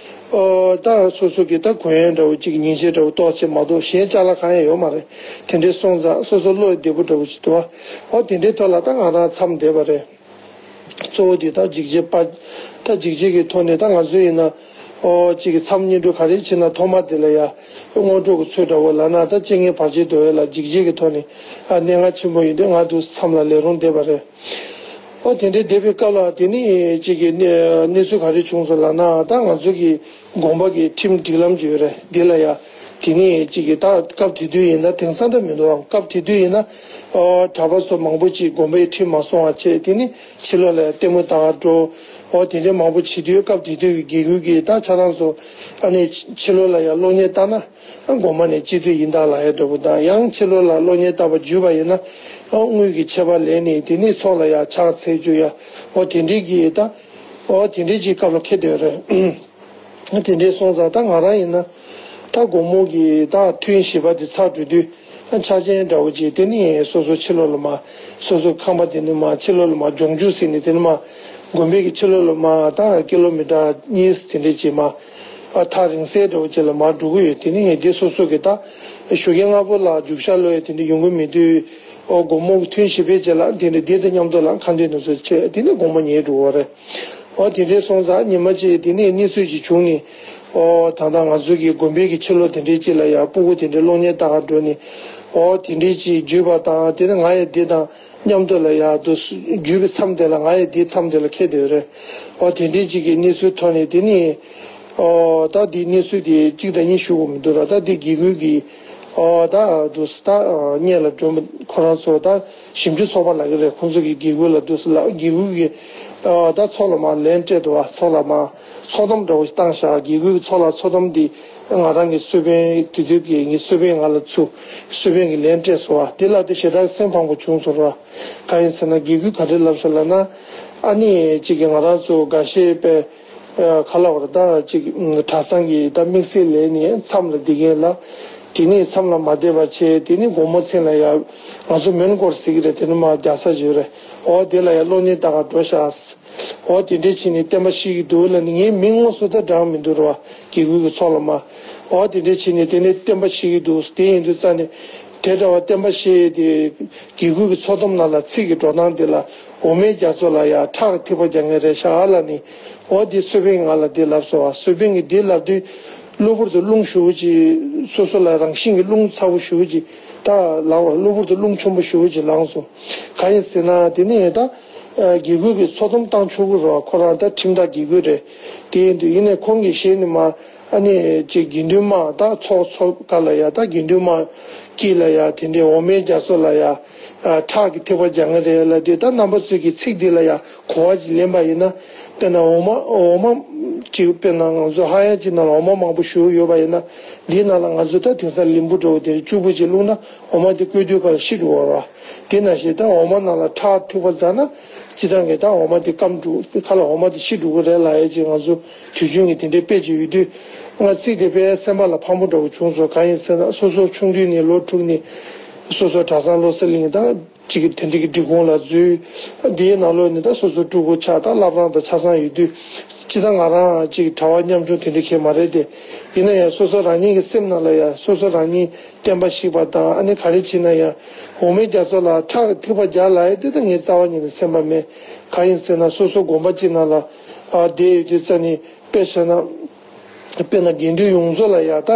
ཨོ་ད་སོ་སོ་གི་ད་གོན་ཡས་འདྲ་བོ་གཅིག་ཉིན་བྱེད་འདྲ་བོ་ཏོག་ཙམ་མ་གཏོགས་གཞན་ཅ་ལག་གང་ཡང་ཡོད་མ་རེད། དེ་འདྲའི་སོང་ཙང་སོ་སོ་བློ་བདེ་པོ་འདྲ་བོ་ཞིག་འདུག་བ། ཨོ་དེ་འདྲའི་ཐོག་ལ་ད་ང་རང་མཚམས་བསྡད་པ་རེད། གཙོ་བོ་དེ་ད་འཇིགས་བྱེད་པ། ད་འཇིགས་བྱེད་ཀྱི་ཐོག་ནས་ད་ང་ཚོ་ཡིན་ན། ཨོ་གཅིག་གི་མཚམས་བསྙེན་སྒྲུབ་ག་རེ་བྱེད་ན་ཐོག་མ་དེ་ལ་ཡ། སྔོན་འགྲོ་གི་ཚུལ་འདྲ་བོ་ལབ་ན་ད་སྤྱན་གཉིས་བར་ཆད་འདོར་ཡས་ལ་འཇིགས་བྱེད་ཀྱི་ཐོག་ནས་ཨ་གནད་འགག་ཆེན་པོ་ཡིན་དུས་ང་དུས་མཚམས་ལ་ལས་རུང་བསྡད་པ་རེད། ཨོ་དེ་འདྲའི་བསྡད་པའི་སྐབས་ལ་དེ་ནི་གཅིག་གི་གནས་གནས་ཚུལ་ག་རེ་བྱུང་སོང་ལབ་ན་ད་ང་ཚོ་གི་དགོན་པ་གི་ཁྲིམས་སྒྲིག་ལམ་ཅིག་ཡོད་རེད། འདི་ལ་ཡ་དེ་ནས་ཅིག་གི་ད་སྐབས་དེ་དུས་ཡིན་ན་དེང་སང་ད་མི་འདུག་སྐབས་དེ་དུས་ཡིན་ན་ཨོ་གྲྭ་པ་ཚོ་མང་པོ་ཅིག་དགོན་པའི་ཁྲིམས་མ་སྲུང་བ་བྱས་དེ་ནི་ཕྱི་ལོགས་ལ་ལྟད་མོ་ལྟ་ག་འགྲོ། ཨོ་དེ་འདྲའི་མང་པོ་བྱེད་དུས་སྐབས་དེ་དུས་ཀྱི་དགེ་སྐོས་ཀྱིས་ད་ཁྱེད་རང་ཚོ་ཨ་ནི་ཕྱི་ལོགས་ལ་ཡ་གློག་བརྙན་ལྟ་ན་དགོན་པ་ནས་སྤྱི་འཐུས་ཡིན་ད་ལབ་ཡ་འདྲ་པོ་དང་ཡང་ཕྱི་ལོགས་ལ་གློག་བརྙན་ལྟ་བར་འཇུས་པ་ཡིན་ན་ཨོ་དངུལ་གྱི་ཆད་པ་ལེན་ནས་དེ་ནི་ཚོགས་ལ་ཡ་ཕྱག་འཚལ་རྒྱུ་ཡ་ཨོ་དེ་འདྲའི་གི་ད་ཨོ་དེ་འདྲའི་ཅིག་སྐབས་ལ་འཁེལ་བསྡད་རེད། དེ་འདྲའི་སོང་ཙང་ད་ང་རང་ཡིན་ན་ད་དགོང་མོ་གི་ད་ཐུན་བཞི་པ་དེ་ཚར་འགྲོ་དུས་ཆར་ཆེན་འདྲ་བོ་ཅིག་དེ་ནི་སོ་སོ་ཕྱི་ལོགས་ལ་མ་སོ་སོ་ཁང་པ་དེ་ནི་མ་ཕྱི་ལོགས་ལ་མ་ལྗོངས་རྒྱུ་ཟེར་ནས་དེ་ནི་མ་དགོན་པའི་གི་ཕྱི་ལོགས་ལ་མ་ད་ཀི་ལོ་མི་ཊར་གཉིས་དེ་འདྲའི་ཅིག་མ་ཨ་ཐག་རིང་སའི་འདྲ་བོ་ཅིག་ལ་མ་འགྲོ་གི་ཡོད། དེ་ནི་ངས་དེ་སོ་སོ་གི་ད་ཞོགས་ཀས་སྔ་པོ་ལ་རྒྱུག་ཤར་ལོས་དེ་འདྲ་ཡོང་གི་མེད་དུས་ཨོ་དགོང་མོ་གི་ཐུན་བཞི་པའི་རྗེས་ལ་དེ་འདྲ་དེ་དང་མཉམ་དུ་ལ་ཁ་འདོན་དུ་སོ་ཆེ་དེ་ནི་དགོང་མོ་ཉལ་འགྲོ་བ་རེད། ཨོ་དེ་འདྲའི་སོང་ཙང་ཉི་མ་གཅིག་དེ་ནས་གནས་ཚུལ་ཅིག་བྱུང་ནས། ཨོ་ད་ལྟ་ང་ཚོ་གི་དགོན་པའི་གི་ཕྱི་ལོགས་དེ་འདྲའི་ཅིག་ལ་ཡ་སྤུ་གུ་དེ་འདྲའི་གློག་བརྙན་ལྟ་ག་འགྲོ་ནས། ཨོ་དེ་འདྲའི་ཅིག་བརྒྱུད་པ་དང་དེ་ནས་ང་ཡི་འདི་དང་མཉམ་དུ་ལ་ཡ་དུ་བརྒྱུད་པའི་མཚམས་དེ་ལ་ང་ཡི་འདིའི་མཚམས་དེ་ལ་འཁེལ་བསྡད་ཡོད་རེད། ཨོ་དེ་འདྲའི་ཅིག་གི་གནས་ཚུལ་ཐོག་ནས་དེ་ནས། ཨོ་ད་འདི་གནས་ཚུལ་དེ་གཅིག་དང་གཉིས་ཞུ་དགོས་མི་འདུག་ར། ད་འདི་དགེ་སྐོས་ཀྱི་ཨོ་ད་དུ་ད་སྙན་ལ་སྒྲོན་པ་ཁོ་རང་ཚོ་ད་ཞིབ་འཇུག་ཚོགས་པ་ལ་གི་རེད། ཁོང་ཚོ་གི་དགེ་སྐོས་ལ་དུ་ལ་དགེ་སྐོས་ཀྱི་ཨོ་ད་ཚོགས་ལ་མ་ལན་སྤྲད་འདུག་བ། ཚོགས་ལ་མ་ཚོགས་གཏམ་འདྲ་བོ་ཞིག་བཏང་བཞག་དགེ་སྐོས་ཀྱི་ཚོགས་ལ་ཚོགས་གཏམ་འདི་ང་རང་གི་གསོལ་དཔོན་དེ་དུས་ཀྱི་ངའི་གསོལ་དཔོན་ང་ལ་ཚུ་གསོལ་དཔོན་གྱི་ལན་སྤྲད་སོང་བ། དེ་ལ་དུ་ཞེ་དྲག་སེམས་ཕངས་པོ་བྱུང་སོང་ར། གང་ཡིན་ཟེར་ན་དགེ་སྐོས་ག་རེ་ལབ་སོང་ལབ་ན་ཨ་ནི་གཅིག་གི་ང་རང་ཚོ་འགའ་ཤས་པས། ཁ་ལ་བར་ད་ཅིག་གྲྭ་ཚང་གི་ད་དམིགས་བསལ་ལས་ནས་མཚམས་ལ་བསྡད་མཁན་ལ། དེ་ནས་མཚམས་ལ་མ་བསྡད་པ་བྱས་དེ་ནས་དགོང་མོ་མཚན་ལ་ཡ་ང་ཚོ་མོན་གྷོ་ཟེར་གི་རེད། དེ་ནས་མ་རྒྱག་ས་ཡོད་རེད། འོ་དེ་ལ་ཡ་གློག་བརྙན་ལྟ་ག་འགྲོ་ཤག་འོ་དེ་འདྲས་བྱས་ནས་བསྟན་པ་བཤིག་གི་འདུག་ལབ་ནས་ངའི་མིང་དངོས་སུ་ད་བགྲང་མི་འདུག་ར་བ། དགེ་སྐོས་ཀྱི་ཚོགས་ལ་མ། འོ་དེ་འདྲས་བྱས་ནས་དེ་ནས་བསྟན་པ་བཤིག་གི་འདུག་དེ་ཡིན་དུས་རྩ་ནས་དེ་འདྲ་བ་བསྟན་པ་བཤིག་དེ། དགེ་སྐོས་ཀྱི་ཚོགས་གཏམ་ནང་ལ་ཚིག་གི་འགྲོ་སྟངས་དེ་ལ་འོ་མའི་རྒྱ་མཚོ་ལ་ཡ་ཁྲག་གི་ཐིགས་པ་རྒྱག་མཁན་རེད་ཤག་ལབ་ནས། འོ་དེ་གསོལ་དཔོན་ང་ལ་དེ་ལབ་སོང་བ། གསོལ་དཔོན་གྱིས་དེ་ལབ་དུས་གློ་བུར་དུ་རླུང་ཞེ་པོ་ཅིག་སོ་སོ་ལ་རང་བཞིན་གྱི་རླུང་ཚ་པོ་ཞེ་པོ་ཅིག་ད་ལངས་བ། གློ་བུར་དུ་རླུང་ཆེན་པོ་ཞེ་པོ་ཅིག་ལངས་སོང་། གང་ཡིན་ཟེར་ན་དེ་ནས་ད་དགེ་སྐོས་ཀྱིས་ཚོགས་གཏམ་བཏང་ཆོག་གི་རེད་བ། ཁོ་རང་ད་ཁྲིམས་བདག་དགེ་སྐོས་རེད། དེ་ཡིན་དུས་ཡིན་ནའི་ཁོང་གིས་ཞེ་ནས་མ། ཨ་ནི་ཅིག་དགེ་འདུན་དམངས་ད་ཚོགས་ཚོགས་ཀ་ལ་ཡ་ད་དགེ་འདུན་དམངས་དཀྱིལ་ལ་ཡ་དེ་འདྲའི་འོ་མའི་རྒྱ་མཚོ་ལ་ཡ་ཁྲག་གི་ཐིགས་པ་རྒྱག་མཁན་རེད་ལབ་དུས། ད་རྣམ་པ་ཚོས་ཀྱི་ཚིག་འདི་ལ་ཡ་གོ་བ་ཅིག་ལེན་པ་ཡིན་ན། དཔེར་ན་འོ་མ་འོ་མ་ཅིག་དཔེར་ན་ང་ཚོ་ཧ་ཡང་ཅིག་ནང་ལ་འོ་མ་མང་པོ་བཞུགས་ཡོད་པ་ཡིན་ན། འདིའི་ནང་ལ་ང་ཚོ་ད་དེང་སང་ལིམ་བུ་འདྲ་བོ་དེ་བཅུ་པོ་ཅིག་བླུགས་ན་འོ་མ་དེ་བསྐོལ་དུས་ག་ལ་ཤི་འགྲོ་བ་རེད་བ། དེ་ནང་བཞིན་ད་འོ་མ་ནང་ལ་ཁྲག་ཐིགས་པ་འཛག་ན་སྤྱིར་བཏང་གི་ད་འོ་མ་དེ་སྐམ་འགྲོ། ཁ་ལ་འོ་མ་དེ་ཤི་འགྲོ་གི་རེད་ལབ་ཡས་ཅིག་ང་ཚོ་དུས་རྒྱུན་གྱི་དེ་འདྲའི་དཔེ་ཅིག་ཡོད་དུས། ང་ཚིག་དེ་དཔེ་སེམས་པ་ལ་ཕངས་པོ་འདྲ་བོ་བྱུང་སོང་། གང་ཡིན་ཟེར་ན་སོ་སོ་ཆུང་དུས་ནས་ལོ་དྲུག་ནས་སོ་སོ་གྲྭ་ཚང་བློ་གསལ་གླིང་དང་ཅིག་དེ་འདྲའི་གི་སྒྲིག་ཁོངས་ལ་འཛུལ། དེའི་ནང་ལོགས་ནས་ད་སོ་སོ་སྤྲུལ་སྐུ་ཆགས། ད་བླ་བྲང་དང་ཆ་ཚང་ཡོད་དུས་ཅི་ད་ང་རང་ཅིག་གྲྭ་བ་ཉམ་ཆུང་དེ་འདྲ་གས་མ་རེད་དེ། ཡིན་ན་ཡང་སོ་སོ་རང་ཉིད་ཀྱི་སེམས་ནང་ལ་ཡང་སོ་སོ་རང་ཉིད་བསྟན་པ་བཤིག་པ་དང་ཨ་ནི་ག་རེ་བྱེད་ན་ཡང་འོ་མའི་རྒྱ་མཚོ་ལ་ཁྲག་གི་ཐིགས་པ་རྒྱག་ལབ་ཡས་དེ་ད་ངའི་རྩ་བ་ཉིད་ནས་སེམས་པ་མེད། གང་ཡིན་ཟེར་ན་སོ་སོ་དགོན་པ་གཅིག་ནང་ལ་ཨ་བསྡད་ཡོད་དུས་རྩ་ནས་དཔེ་བཤད་ན། དཔེར་ན་དགེ་འདུན་ཡོངས་རྫོགས་ལ་ཡ་ད་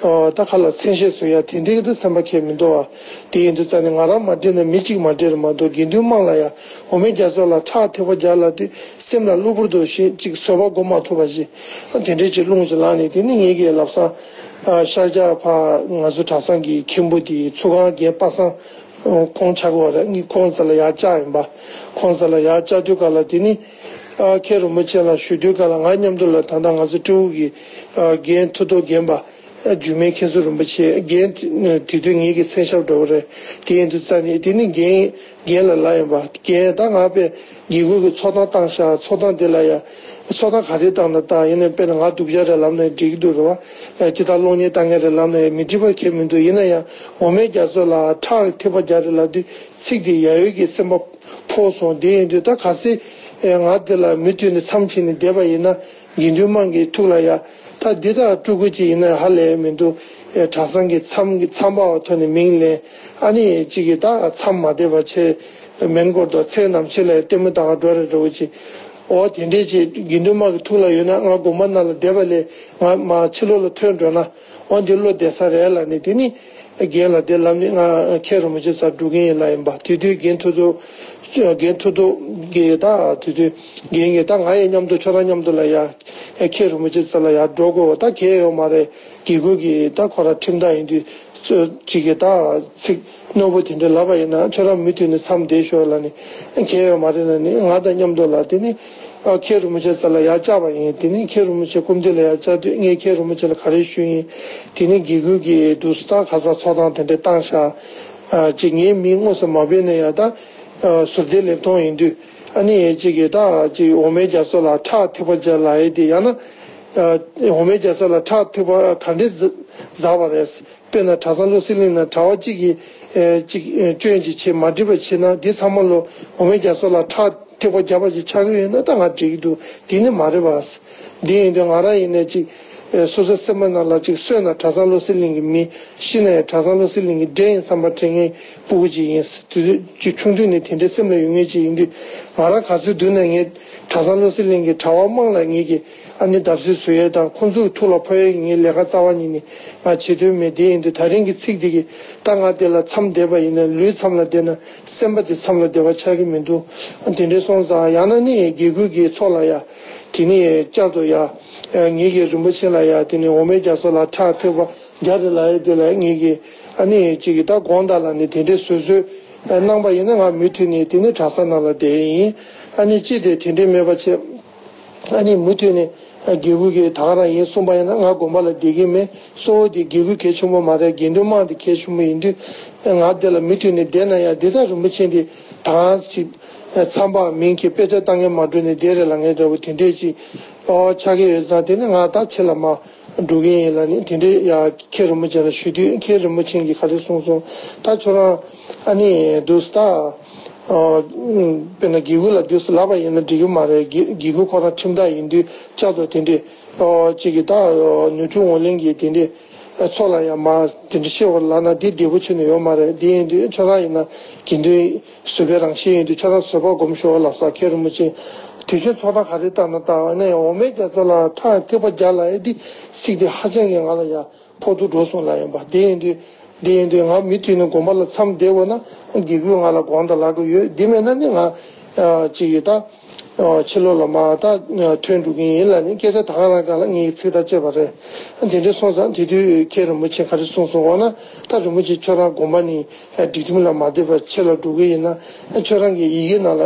ཨ་ད་ཁ་ལ་མཚན་ཤས་བཟོ་ཡ་དེ་འདྲའི་གི་ད་སེམས་པ་ཁས་མི་འདུག་བ། དེ་ཡིན་དུས་རྩ་ནས་ང་རང་མ་འདྲེས་ན་མི་གཅིག་མ་འདྲེས་རེད་མ་གཏོགས་དགེ་འདུན་དམངས་ལ་ཡ་འོ་མའི་རྒྱ་མཚོ་ལ་ཁྲག་ཐིགས་པ་རྒྱག་ལབ་དུས་སེམས་ལ་གློ་བུར་དུ་ཞེ་ཅིག་བཟོད་པ་སྒོམ་མ་ཐུབ་པ་ཞིག་ཨ་དེ་འདྲའི་ཅིག་རླུང་ཞིག་ལངས་ནས། དེ་ནི་ངེད་ཀྱི་ལམ་སང་ ཨ་ཤར་རྒྱག་ཕར་ང་ཚོ་གྲྭ་ཚང་གི་མཁན་པོ་དེ་ཚུར་ཁང་རྒན་པ་སངས་ཁོང་ཆགས་པ་རེད། ངས་ཁོང་རྩ་ལ་ཡར་བཅར་ཡིན་པ། ཁོང་རྩ་ལ་ཡར་བཅར་དུས་ག་ལ་དེ་ནི་ཨ་མཁན་རིན་པོ་ཆེ་ལ་ཞུ་དུས་ག་ལ། ང་མཉམ་དུ་ལ་ད་ལྟ་ང་ཚོ་སྤྲེའུ་གི་ཨ་རྒན་མཐུ་སྟོབས་རྒན་པ། ཨ་འཇུ་མེད་མཁན་ཟུར་རིན་པོ་ཆེ་རྒན་དེ་དུས་ངེད་ཀྱི་མཚན་ཞབས་འདྲ་བོ་རེད། དེ་ཡིན་དུས་རྩ་ནས་དེ་ནི་རྒན་རྒན་ལ་ལབ་ཡིན་པ། རྒན་ད་ང་དཔེ་དགེ་སྐོས་ཀྱི་ཚོགས་གཏམ་བཏང་ཤག་ཚོགས་གཏམ་དེ་ལ་ཡ། ཚོགས་གཏམ་ག་རེ་བཏང་ན་བཏང་། ཡིན་ནའི་དཔེར་ན་ང་སྡུག་ཅག་རེད་ལབ་ན་འགྲིག་གི་འདུག་རེད་བ། ཅི་ལྟར་གློག་བརྙན་བཏང་མཁན་རེད་ལབ་ན་ཡང་མི་འགྲིག་པ་གང་ཡང་མི་འདུག་ཡིན་ན་ཡང་འོ་མའི་རྒྱ་མཚོ་ལ་ཁྲག་ཐིགས་པ་བརྒྱབ་རེད་ལབ་དུས་ཚིག་དེ་ཡ་ཡོད་ཀྱི་སེམས་པ་ཕོག་སོང་། དེ་ཡིན་དུས་ད་གལ་སྲིད་ང་དེ་ལ་མུ་མཐུད་ནས་མཚམས་བྱས་ནས་བསྡད་པ་ཡིན་ན། དགེ་འདུན་དམངས་ཀྱི་ཐུགས་ལ་ཡ། ད་འདི་དག་སྤྲུལ་སྐུ་ཅིག་ཡིན་ན་ཧ་ལས་མི་འདུག་གྲྭ་ཚང་གི་མཚམས་ཀྱི་མཚམས་པ་བ་ཐོག་ནས་མིང་ལེན། ཨ་ནི་ཅིག་གི་ད་མཚམས་མ་བསྡད་པ་བྱས། མེན་སྐོར་དང་ཚེ་ནམ་ཕྱེད་ལ་ལྟད་མོ་ལྟ་ག་འགྲོ་རེ་འགྲོ་གི་ཅིག་འོ་དེ་འདྲས་ཅིག་དགེ་འདུན་དམངས་ཀྱི་ཐུགས་ལ་ཡོད་ན། ང་དགོན་པ་ནང་ལ་བསྡད་པ་ལས་ང་མར་ཕྱི་ལོགས་ལ་ཐོན་འགྲོ་ན། འོ་འདི་བློ་བདེ་ས་རེད་ལབ་ནས། དེ་ནི་རྒན་ལ་དེ་ལབ་ནས་ང་མཁན་རིན་པོ་ཆེ་སར་འགྲོ་གིན་ཡིན་ལབ་ཡིན་པ། དེ་དུས་རྒན་མཐུ་སྟོབས་རྒན་མཐུ་སྟོབས་ཀྱིས་ད་དེ་དུས་རྒན་གྱིས་ད་ང་ཡི་མཉམ་དུ་ཁྱོད་རང་མཉམ་དུ་ལ་ཡ་མཁན་རིན་པོ་ཆེ་རྩ་ལ་ཡར་འགྲོ་དགོས་པ་ད་གལ་ཡོད་མ་རེད། དགེ་སྐོས་ཀྱིས་ད་ཁོ་རང་ཁྲིམས་བདག་ཡིན་དུས། ཅིག་གིས་ད་ཚིག་རྣོ་པོ་དེ་འདྲ་ལབ་པ་ཡིན་ན། ཁྱོད་རང་མུ་མཐུད་ནས་མཚམས་བསྡད་ཤོག་ལབ་ནས། གལ་ཡོད་མ་རེད་ལབ་ནས་ང་དང་མཉམ་དུ་ལ་དེ་ནི་ཨ་མཁན་རིན་པོ་ཆེ་རྩ་ལ་ཡར་བཅར་བ་ཡིན། དེ་ནི་མཁན་རིན་པོ་ཆེ་སྐུ་མདུན་ལ་ཡར་བཅར་དུས་ངས་མཁན་རིན་པོ་ཆེ་ལ་ག་རེ་ཞུས་ཡིན། དེ་ནི་དགེ་སྐོས་ཀྱིས་འདུག་སེ་ད་ཁ་སང་ཚོགས་གཏམ་དེ་འདྲ་བཏང་ཤག་ཨ་ཅིག་ངའི་མིང་དངོས་སུ་མ་བོས་ན་ཡང་ད་ཨ་ཟུར་བལྟས་ལེབ་མཐོང་ཡིན་དུས། ཨ་ནི་ཅིག་གིས་ད་ཅིག་འོ་མའི་རྒྱ་མཚོ་ལ་ཁྲག་ཐིགས་པ་བརྒྱབ་ལབ་ཡས་དེ། ཡང་ན་ཨ་འོ་མའི་རྒྱ་མཚོ་ལ་ཁྲག་ཐིགས་པ་ག་འདྲས་ཟ་བ་རེད། དཔེར་ན་གྲྭ་ཚང་བློ་གསལ་གླིང་ན་གྲྭ་པ་གཅིག་གིས་ཨེ་གཅིག་ཨེ་སྐྱོན་ཅིག་བྱས་མ་འགྲིག་པ་བྱས་ན། འདི་ཚང་མ་ལོ་འོ་མའི་རྒྱ་མཚོ་ལ་ཁྲག་ཐིགས་པ་བརྒྱབ་པ་ཅིག་ཆགས་ཀྱི་ཡོད་ན་ད་ང་འགྲིག་གི་འདུག་འདི་ནི་མ་རེད་པ། འདི་ཡིན་དུས་ང་རང་ཡིན་ནའི་གཅིག་ཨེ་སོ་སོའི་སེམས་པ་ནང་ལ་གཅིག་གསོན་ན་གྲྭ་ཚང་བློ་གསལ་གླིང་གི་མི། ཤི་ན་ཡང་གྲྭ་ཚང་བློ་གསལ་གླིང་གི་འདྲེ་ཡིན་བསམ་པ་དྲན་མཁན་སྤུ་གུ་ཅིག་ཡིན། དུས་ཚོད་ཅིག་ཆུང་དུས་ནས་དེ་འདྲའི་སེམས་ལ་ཡོད་མཁན་ཅིག་ཡིན་དུས། ང་རང་ག་ཚོད་སྡུག་ན་ངས་གྲྭ་ཚང་བློ་གསལ་གླིང་གི་གྲྭ་པ་དམངས་ལ་ངེད་ཀྱིས་ཨ་ནི་བརྡབ་གསིག་བཟོ་ཡས་དང་། ཁོང་ཚོའི་ཐུགས་ལ་ཕོག་ཡས་ཀྱི་ངའི་ལས་ཀ་རྩ་བ་ཉིད་ནས་ང་བྱེད་འདོད་མེད། དེ་ཡིན་དུས་ད་རིང་གི་ཚིག་འདི་གིས་ད་ང་དེ་ལ་མཚམས་བསྡད་པ་ཡིན་ན། ལུས་མཚམས་ལ་བསྡད་ན་སེམས་པ་དེ་མཚམས་ལ་བསྡད་པ་ཆགས་ཀྱི་མི་འདུག་དེ་འདྲའི་སོང་ཙང་ཡང་ན་ནི་དགེ་སྐོས་ཀྱི་ཚོགས་ལ་ཡ། དེ་ནི་བསྐྱར་དུ་ཡ། ངེད་ཀྱི་རིན་པོ་ཆེ་ལ་ཡ། དེ་ནི་འོ་མའི་རྒྱ་མཚོ་ལ་ཁྲག་ཐིགས་པ་རྒྱག་རེད་ལབ་ཡས་དེ་ལ་ངེད་ཀྱིས་ཨ་ནི་གཅིག་གིས་ད་དགོངས་དག་ལབ་ནས་དེ་འདྲའི་བཟོད་གསོལ་གནང་པ་ཡིན་ན། ང་མུ་མཐུད་ནས་དེ་ནི་གྲྭ་ས་ནང་ལ་བསྡད་ཡིན། ཨ་ནི་ཅི་སྟེ་དེ་འདྲའི་མེད་པ་བྱས། ཨ་ནི་མུ་མཐུད་ནས་དགེ་སྐོས་ཀྱིས་ད་ག་རང་ཡིན་གསུངས་པ་ཡིན་ན། ང་དགོན་པ་ལ་བསྡད་ཀྱི་མེད། གཙོ་བོ་དེ་དགེ་སྐོས་གལ་ཆེན་པོ་མ་རེད། དགེ་འདུན་དམངས་དེ་གལ་ཆེན་པོ་ཡིན་དུས། ང་དེ་ལ་མུ་མཐུད་ནས་བསྡད་ན་ཡང་འདི་ལྟར་རིན་པོ་ཆེ་འདི་ད་ག་ཅིག་མཚམས་པ་མིང་གི་དཔེ་ཆ་ལྟ་མཁན་མ་འགྲོ་ནས་བསྡད་རེད་ལབ་མཁན་འདྲ་བོ་དེ་འདྲས་ཅིག་ཨོ་ཆགས་ཀྱི་ཡོད་ཙང་། དེ་ནི་ང་ད་ཕྱི་ལ་མར་འགྲོ་གི་ཡིན་ལབ་ནས་དེ་འདྲས་ཡ་མཁན་རིན་པོ་ཆེ་ལ་ཞུས་དུས། མཁན་རིན་པོ་ཆེ་གིས་ག་རེ་གསུངས་སོང་། ད་ཁྱོད་རང་ཨ་ནི་འདུག་སེ་ད། ཨོ། དཔེར་ན་དགེ་སྐོས་ལ་འདུག་སེ་ལབ་པ་ཡིན་ན་འགྲིག་གི་མ་རེད། དགེ་དགེ་སྐོས་ཁོ་རང་ཁྲིམས་བདག་ཡིན་དུས་བསྐྱར་དུ་དེ་འདྲས་ཨོ་གཅིག་གིས་ད་ནོར་འཁྲུལ་ངོས་ལེན་གྱིས་དེ་འདྲས་ཚོགས་ལ་ཡང་མར་དེ་འདྲས་བཤད་པ་ལབ་ན་འདི་བདེ་པོ་ཁྱོན་ནས་ཡོད་མ་རེད། དེ་ཡིན་དུས་ཁྱོད་རང་ཡིན་ན་དགེ་འདུན་བཟོད་པའི་རང་བཞིན་ཡིན་དུས་ཁྱོད་རང་བཟོད་པ་སྒོམ་ཤོག་ལབ་ས། མཁན་རིན་པོ་ཆེ་དུས་ཆེན་ཚོགས་གཏམ་ག་རེ་བཏང་ན་བཏང་བ་ནས། འོ་མའི་རྒྱ་མཚོ་ལ་ཁྲག་ཐིགས་པ་བརྒྱབ་ལབ་ཡས་འདི་ཚིག་དེ་ཧ་ཅང་གི་ང་ལ་ཡ་ཕོག་ཐུག་འགྲོ་སོང་ལབ་ཡིན་པ། དེ་ཡིན་དུས་དེ་ཡིན་དུས་ང་མུ་མཐུད་ནས་དགོན་པ་ལ་མཚམས་བསྡད་དགོས་ན་དགེ་སྐོས་ང་ལ་དགོངས་དག་ལབ་ཀྱི་ཡོད། དེ་མེད་ན་ནི་ང་ཨ་ཅིག་ཡོད་ད། ཨ་ཕྱི་ལོགས་ལ་མར་ད་ཐོན་འགྲོ་གི་ཡིན་ལབ་ནས་སྐད་ཆ་ད་ག་རང་སྒང་ལ་ངས་ཚིག་ཐག་བཅད་པ་རེད། དེ་འདྲ་སོང་ཙང་དེ་དུས་མཁན་རིན་པོ་ཆེ་ག་རེ་གསུངས་སོང་། འོ་ན་ད་རིན་པོ་ཆེ་ཁྱོད་རང་དགོན་པ་ནས་སྒྲིག་ཁྲིམས་ལ་མ་བསྡད་པར་ཕྱི་ལ་འགྲོ་གི་ཡིན་ན། ཁྱོད་རང་གི་ཡི་གེ་ནང་ལ་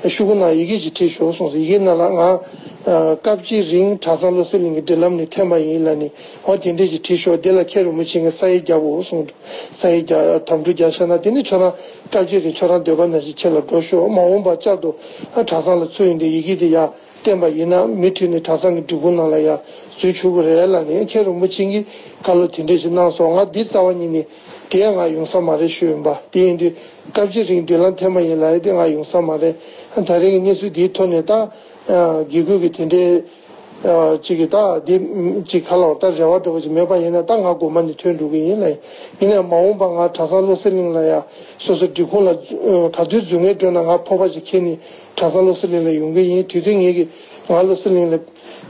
ཤོག་གུ་ནང་ཡི་གེ་ཅིག་བྲིས་ཤོག་གསུངས་སོང་། ཡི་གེ་ནང་ལ་ང་སྐབས་གཅིག་རིང་གྲྭ་ཚང་བློ་གསལ་གླིང་གི་སྒྲིག་ལམ་ནས་ཐོན་པ་ཡིན་ལབ་ནས། འོ་དེ་འདྲས་ཅིག་བྲིས་ཤོག་འདི་ལ་མཁན་རིན་པོ་ཆེ་ངས་ས་ཡིག་རྒྱབ་འོ་གསུངས་འདུག་ས་ཡིག་རྒྱབ། དམ་ཕྲུག་རྒྱབ་བཞག་ན་དེ་ནི་ཁྱོད་རང་སྐབས་གཅིག་རིང་ཁྱོད་རང་འདོད་པ་ནང་བཞིན་ཕྱི་ལ་འགྲོ་ཤོག་མ་འོངས་པ་བསྐྱར་དུ་ཨ་གྲྭ་ཚང་ལ་ཚུར་ཡོང་དུས་ཡི་གེ་དེ་ཡར་བསྟན་པ་ཡིན་ན་མུ་མཐུད་ནས་གྲྭ་ཚང་གི་སྒྲིག་གོམས་ནང་ལ་ཡར་འཛུལ་ཆོག་གི་རེད་ལབ་ནས་མཁན་རིན་པོ་ཆེ་གིས་བཀའ་སློབ་དེ་འདྲས་ཞིག་གནང་སོང་། ང་འདི་རྩ་བ་ཉིད་ནས་དེ་ང་ཡོང་ས་མ་རེད་ཞུས་ཡིན་པ། དེ་ཡིན་དུས་སྐབས་གཅིག་རིང་སྒྲིག་ལམ་འཐེན་པ་ཡིན་ལབ་ཡས་དེ་ང་ཡོང་ས་མ་རེད། ད་རེས་ཀྱི་གནས་ཚུལ་འདིའི་ཐོག་ནས་ད་དགེ་སྐོས་ཀྱི་དེ་འདྲའི་ཅིག་གིས་ད་འདི་ཅིག་ག་ལ་བར་ད་རེ་བ་འདྲ་བོ་ཅིག་མེད་པ་ཡིན་ན། ད་ང་དགོན་པ་ནས་ཐོན་འགྲོ་གི་ཡིན་ལབ། ཡིན་ནའང་མ་འོངས་པ་ང་གྲྭ་ཚང་བློ་གསལ་གླིང་ལ་ཡ་སོ་སོ་སྒྲིག་ཁོངས་ལ་ག་དུས་འཛུལ་ངེས་འགྲོ་ན་ང་ཕོར་པ་ཅིག་འཁྱེར་ནས་གྲྭ་ཚང་བློ་གསལ་གླིང་ལ་ཡོང་གི་ཡིན། དེ་དུས་ངེད་ཀྱིས་ང་བློ་གསལ་གླིང་ལ་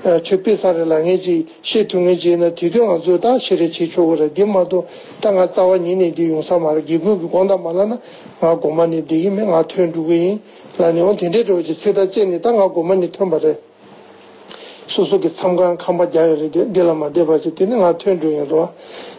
ཆོས་སྤེལ་ས་རེད་ལབ་མཁན་ཅིག་བཤད་ཐུབ་མཁན་ཅིག་ཡིན་ན་དེ་དུས་ང་ཚོས་ད་ཞེ་རེ་བྱེད་ཆོག་གི་རེད། འདི་མ་གཏོགས་ད་ང་རྩ་བ་ཉིད་ནས་འདི་ཡོང་ས་མ་རེད། དགེ་སྐོས་ཀྱི་དགོངས་དག་མ་ལབ་ན་ང་དགོན་པ་ནས་བསྡད་ཀྱི་མེད། ང་ཐོན་འགྲོ་གི་ཡིན་ལབ་ནས། འོ་དེ་འདྲའི་འདྲ་བོ་ཅིག་ཚིག་ཐག་བཅད་ནས་ད་ང་དགོན་པ་ནས་ཐོན་པ་རེད། སོ་སོ་གི་མཚམས་ཁང་ཁང་པ་རྒྱག་ཡོད་རེད། དེ་འདི་ལ་མ་བསྡད་པ་བྱས་དེ་ནི་ང་ཐོན་འགྲོ་ཡིན་རོ།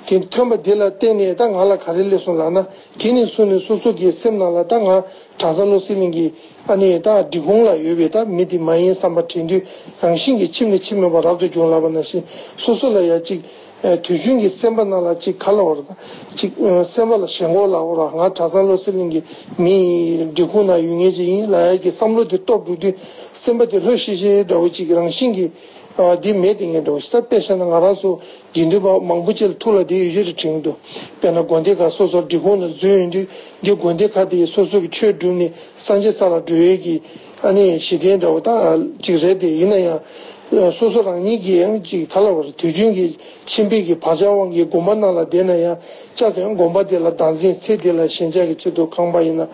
དེ་ཐོན་པ་འདི་ལ་བརྟེན་ནས་ད་ང་ལ་ག་རེ་སླེབས་སོང་ལབ་ན། དེ་ནས་བཟུང་ནས་སོ་སོ་གི་སེམས་ནང་ལ་ད་ང་གྲྭ་ཚང་བློ་གསལ་གླིང་གི་ཨ་ནི་ད་སྒྲིག་ཁོངས་ལ་ཡོད་པའི་ད་མི་དེ་མ་ཡིན་བསམ་པ་དྲན་དུས་རང་བཞིན་གྱིས་ཁྱིམ་ནས་ཁྱིམ་མེད་པར་རབ་ཏུ་བྱུང་ལབ་པ་ནང་བཞིན། སོ་སོ་ལ་ཡ་གཅིག་དུས་རྒྱུན་གྱི་སེམས་པ་ནང་ལ་གཅིག་ག་ལ་བར་ད་གཅིག་སེམས་པ་ལ་ཞེན་ཁོག་ལ་བར་ང་གྲྭ་ཚང་བློ་གསལ་གླིང་གི་མི་ཡིན། སྒྲིག་ཁོངས་ནང་ཡོད་མཁན་ཅིག་ཡིན་ལབ་ཡ་གི་བསམ་བློ་དེ་སྟོབས་འགྲོ་དུས་སེམས་པ་དེ་ལྷོད་ཤིག་ཤིག་འདྲ་བོ་གཅིག་རང་བཞིན་གྱིས་འདི་མེད་དེ་ངས་འདྲ་བོ་ཞིག་ད། དཔེ་བཞག་ན་ང་རང་ཚོ་དགེ་འདུན་པ་མང་པོ་ཅིག་ལ་ཐུགས་ལ་དེ་ཡོད་ཅེས་དྲན་གྱི་འདུག་དཔེར་ན་དགོན་སྡེ་ཁག་སོ་སོར་སྒྲིག་ཁོངས་ནང་འཛུལ་ཡོང་དུས་འདི་དགོན་སྡེ་ཁག་དེ་ཡིས་སོ་སོ་གི་ཆོས་བསྒྲུབས་ནས་སངས་རྒྱས་ས་ལ་འགྲོ་ཡས་ཀྱི་ཨ་ནི་གཞི་རྟེན་འདྲ་བོ་ད་ཅིག་རེད་དེ། ཡིན་ན་ཡང་སོ་སོ་རང་ཉིད་ཀྱིས་ཡང་ཅིག་ག་ལ་བར་དུས་རྒྱུན་གྱི་ཁྱིམ་པའི་གི་བག་ཆགས་དབང་གིས་དགོན་པ་ནང་ལ་བསྡད་ན་ཡང་བསྐྱར་དུ་ཡང་དགོན་པ་དེ་ལ་བདག་འཛིན། ཚེ་འདི་ལ་ཞེན་ཆགས་ཀྱི་ཆེད་དུ་ཁང་པ་ཡིན་ན་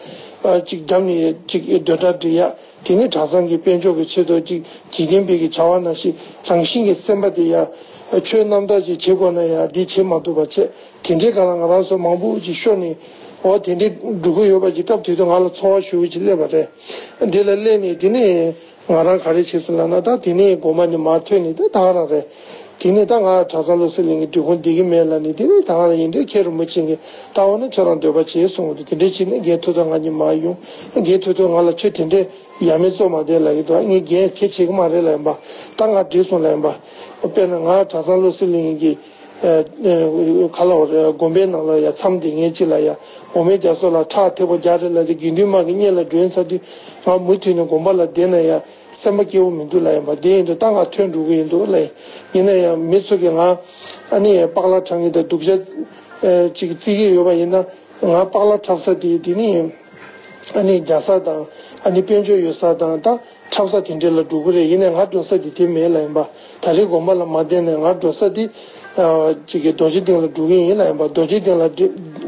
ཅིག་བརྒྱབ་ནས་ཅིག་སྡོད་གྲྭ་སྒྲིག་ཡ། དེ་ནི་གྲྭ་ཚང་གི་དཔལ་འབྱོར་གྱི་ཆེད་དུ་ཅིག་འཇིག་རྟེན་པའི་གི་བྱ་བ་ནང་བཞིན་རང་བཞིན་གྱི་སེམས་པ་དེ་ཡ་ཆོས་རྣམ་དག་ཅིག་བྱེད་དགོས་ན་ཡ་འདི་བྱེད་མ་ཐུབ་པ་བྱས། དེ་འདྲའི་སྒང་ལ་ང་རང་ཚོ་མང་པོ་ཅིག་ཤོར་ནས་འོ་དེ་འདྲའི་འགྲོ་གི་ཡོད་པ་ཅིག་སྐབས་དེ་དུས་ང་ལ་ཚོར་བ་ཞེ་པོ་ཅིག་སླེབས་པ་རེད། འདི་ལ་སླེབས་ནས་དེ་ནས་ང་རང་ག་རེ་བྱས་སོང་ལབ་ན། ད་དེ་ནས་དགོན་པ་ནས་མར་ཐོན་ནས་ད་ད་ག་རང་རེད། དེ་ནས་ད་ང་གྲྭ་ཚང་བློ་གསལ་གླིང་གི་སྒྲིག་ཁོངས་བསྡད་ཀྱི་མེད་ལབ་ནས། དེ་ནས་ད་ག་རང་ཡིན་དུས་མཁན་རིན་པོ་ཆེ་གིས་ད་འོ་ན་ཁྱོད་རང་འདོད་པ་བྱེད་གསུངས་འདུག་དེ་འདྲ་བྱས་ནས་རྒན་ཐུབ་ཐུབ་ང་གཉིས་མར་ཡོང་། རྒན་ཐུབ་ཐུབ་ང་ལ་ཁྱོད་དེ་འདྲའི་ཡ་མེད་བཙོ་མ་བསྡད་ལབ་ཀྱི་འདུག་ངས་རྒན་གལ་ཆེ་གི་མ་རེད་ལབ་ཡིན་པ། ད་ང་འགྲིག་སོང་ལབ་ཡིན་པ། དཔེར་ན་ང་གྲྭ་ཚང་བློ་གསལ་གླིང་གི་ཨ་ཨ་ག་ལ་བར་དགོན་པའི་ནང་ལ་ཡ་མཚམས་དེ་ངས་ཅི་ལ་ཡ་འོ་མའི་རྒྱ་མཚོ་ལ་ཁྲག་ཐིགས་པ་བརྒྱ་རེ་ལ་དེ་དགེ་འདུན་མ་གི་སྙན་ལ་སྒྲོན་ཚར་དུས་ང་མུ་མཐུད་ནས་དགོན་པ་ལ་བསྡད་ན་ཡ་སེམས་པ་སྐྱིད་པོ་མི་འདུག་ལབ་ཡིན་པ། དེ་ཡིན་དུས་ད་ང་ཐོན་འགྲོ་གི་ཡིན་འདུག་ལབ་ཡིན། ཡིན་ན་ཡང་མི་ཚོ་གིས་ང་ཨ་ནི་པགས་ལ་འཁྲབ་མཁན་དང་སྡུག་ཅག་ཅིག་བརྩི་གི་ཡོད་པ་ཡིན་ན། ང་པགས་ལ་འཁྲབ་ས་དེ་དེ་ནི་ཨ་ནི་རྒྱ་ས་དང་ཨ་ནི་དཔལ་འབྱོར་ཡོད་ས་དང་ད་འཁྲབ་ས་དེ་འདྲ་ལ་འགྲོ་གི་རེད། ཡིན་ནའི་ང་འགྲོ་ས་དེ་དེ་མེད་ལབ་ཡིན་པ། ད་རེས་དགོན་པ་ལ་མ་བསྡད་ནས་ང་འགྲོ་ས་དེ་ཨ་ཅིག་གི་རྡོ་རྗེ་གདན་ལ་འགྲོ་གི་ཡིན་ལབ་ཡིན་པ། རྡོ་རྗེ་གདན་ལ་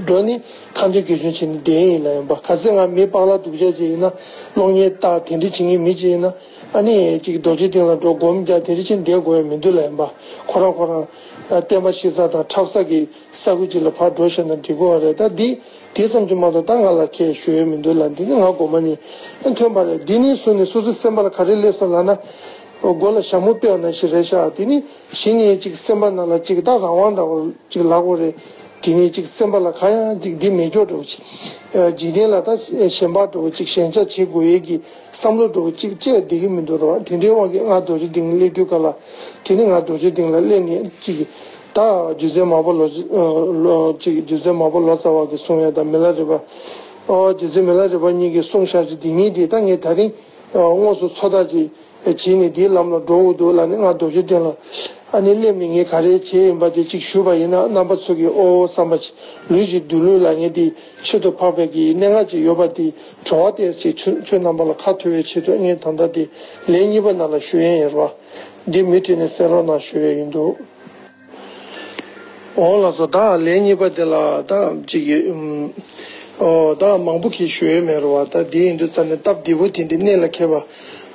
འགྲོ་ནི་ཁ་འདོན་དགེ་སྦྱོང་བྱས་ནས་བསྡད་ཡིན་ལབ་ཡིན་པ། ག་ཚོད་ང་མི་པགས་ལ་སྡུག་ཅག་ཅིག་ཡིན་ན་གློག་བརྙན་ལྟ་དེ་འདྲ་བྱེད་མཁན་མི་ཅིག་ཡིན་ན་ཨ་ནི་ཅིག་རྡོ་རྗེ་གདན་ལ་འགྲོ་སྒོམ་རྒྱག་དེ་འདྲ་བྱས་བསྡད་དགོས་ཡ་མི་འདུག་ལབ་ཡིན་པ། ཁོ་རང་ཁོ་རང་བསྟན་པ་གཤིག་ས་དང་འཁྲབ་ས་གི་ས་ཁུལ་ཅིག་ལ་ཕར་འགྲོ་ཤེས་ན་འགྲིག་གི་རེད། ད་འདི་དེ་ཙམ་གྱིས་མ་གཏོགས་ད་ང་ལ་ཁྱད་ཞུ་ཡས་མི་འདུག་ལ། འདི་ནི་ང་དགོངས་པ་ནི་ཐོན་པ་རེད། འདི་ནས་བཟུང་ནས་སོ་སོའི་སེམས་པ་ལ་ག་རེ་སླེབས་སོང་ལབ་ན། མགོ་ལ་ཞྭ་མོ་ཕུད་པ་ནང་བཞིན་རེད་ཤག་དེ་ནི་གཞི་ནས་ཅིག་སེམས་པ་ནང་ལ་ཅིག་ད་རང་དབང་འདྲ་བོ་ཅིག་ལབ་དགོས་རེད། དེ་ནས་ཅིག་སེམས་པ་ལ་གང་ཡང་ཅིག་འདི་མེད་སྐྱོ་འདྲ་བོ་ཅིག་འཇིག་རྟེན་ལ་ད་ཞེན་པ་འདྲ་བོ་ཅིག་ཞེན་ཆགས་བྱེད་དགོས་ཡས་ཀྱི་བསམ་བློ་འདྲ་བོ་ཅིག་སྐྱེས་བསྡད་ཀྱི་མི་འདུག་ར་བ། དེ་འདྲའི་དབང་གིས་ང་རྡོ་རྗེ་གདན་སླེབས་དུས་ག་ལ། དེ་ནི་ང་རྡོ་རྗེ་གདན་ལ་སླེབས་ནས་ཅིག་ད་རྗེ་བཙུན་མར་པ་ལོ་ལོ་ཅིག་རྗེ་བཙུན་མར་པ་ལོ་ཙཱ་བ་གིས་གསུངས་ཡ་དང་མི་ལ་རས་པ། ཨོ་རྗེ་བཙུན་མི་ལ་རས་པ་གཉིས་ཀྱིས་གསུངས་བཞག་ཅིག་དེ་གཉིས་དེ་ད་ངས་ད་རིང་དངོས་སུ་ཚོད་ལྟ་ཅིག་བྱས་ནས་དེའི་ལམ་ལ་འགྲོ་དགོས་འདུག་ལབ་ནས་ང་རྡོ་རྗེ་གདན་ལ་ཨ་ནི་སླེབས་ནས་ངས་ག་རེ་བྱས་ཡིན་པ་དེ་ཅིག་ཞུས་པ་ཡིན་ན། རྣམ་པ་ཚོ་གིས་ཨོ་བསམ་པ་ཅིག་ལུས་ཀྱི་སྡོད་ལུས་ལ་ངས་དེ་ཆེད་དུ་འཕགས་པའི་གི་གནད་འགག་ཅིག་ཡོད་པ་དེ་གྲོགས་བསྟེན་ཅིག་ཁྱོད་ཁྱོད་རྣམ་པ་ལ་ཁ་ཐོ་བའི་ཆེད་དུ་ངས་ད་ལྟ་དེ་ལན་གཉིས་པ་ནང་ལ་ཞུ་ཡས་ཡིན་ར་བ། འདི་མུ་མཐུད་ནས་གསན་རོགས་གནང་ཞུ་ཡས་ཡིན་འདུག་འོང་ལགས་སོ། ད་ལན་གཉིས་པ་དེ་ལ་ད་ཅིག་གི་ཨོ་ད་མང་པོ་གིས་ཞུ་ཡས་མེད་ར་བ། ད་དེ་ཡིན་དུས་ཙམ་ནས་སྟབས་བདེ་པོ་དེ་འདྲའི་གནད་ལ་འཁེལ་བ་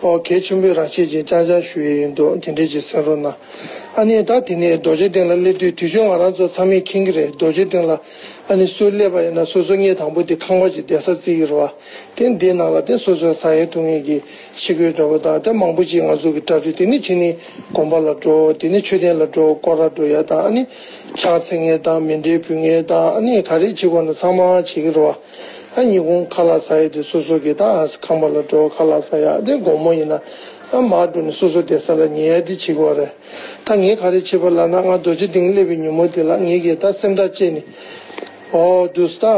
ཨོ་གལ་ཆེན་པོའི་རང་བཞིན་ཅན་རྐྱང་རྐྱང་ཞུ་ཡས་ཡིན་འདུག་དེ་འདྲའི་ཅིག་གསན་རོགས་གནང་། ཨ་ནི་ད་དེ་ནས་རྡོ་རྗེ་གདན་ལ་སླེབས་དུས་དུས་རྒྱུན་ང་རང་ཚོ་ཚང་མས་མཁྱེན་གྱི་རེད། རྡོ་རྗེ་གདན་ལ་ཨ་ནི་སུ་སླེབས་པ་ཡིན་ན་སོ་སོ་སྔས་དང་པོ་དེ་ཁང་པ་ཅིག་བསྡད་ས་བརྩི་གི་རེད་བ། དེ་འདི་ནང་ལ་དེ་སོ་སོའི་ཟ་ཡས་འཐུང་ཡས་ཀྱི་ཕྱི་གོས་འདྲ་བོ་དང་དེ་མང་པོ་ཅིག་ང་ཚོ་གི་གྲ་སྒྲིག་དེ་ནི་བྱས་ནས་དགོན་པ་ལ་འགྲོ། དེ་ནི་མཆོད་རྟེན་ལ་འགྲོ། སྐོར་ར་འགྲོ་ཡ་དང་ཨ་ནི་ཕྱག་འཚལ་མཁན་དང་མཎྜལ་ཕུལ་མཁན་དང་ཨ་ནི་ག་རེ་བྱེད་དགོས་ན་ཚང་མ་བྱེད་ཀྱི་རེད་བ། ཨ་ཉིན་གུང་ཁ་ལག་ཟ་ཡས་དེ་སོ་སོ་གི་ད་ཁང་པ་ལ་འགྲོ། ཁ་ལག་ཟ་ཡ་དེ་དགོང་མོ་ཡིན་ན་ཨ་མར་འགྲོ་ནས་སོ་སོ་བསྡད་ས་ལ་ཉལ་ཡ་དེ་བྱེད་དགོས་རེད། ད་ངས་ག་རེ་བྱེད་པ་ལབ་ན་ང་རྡོ་རྗེ་གདན་སླེབས་པའི་ཉིན་མོ་དེ་ལ་ངས་ཀྱིས་ད་སེམས་ཐག་བཅད་ནས་ཨོ་དུས་ད།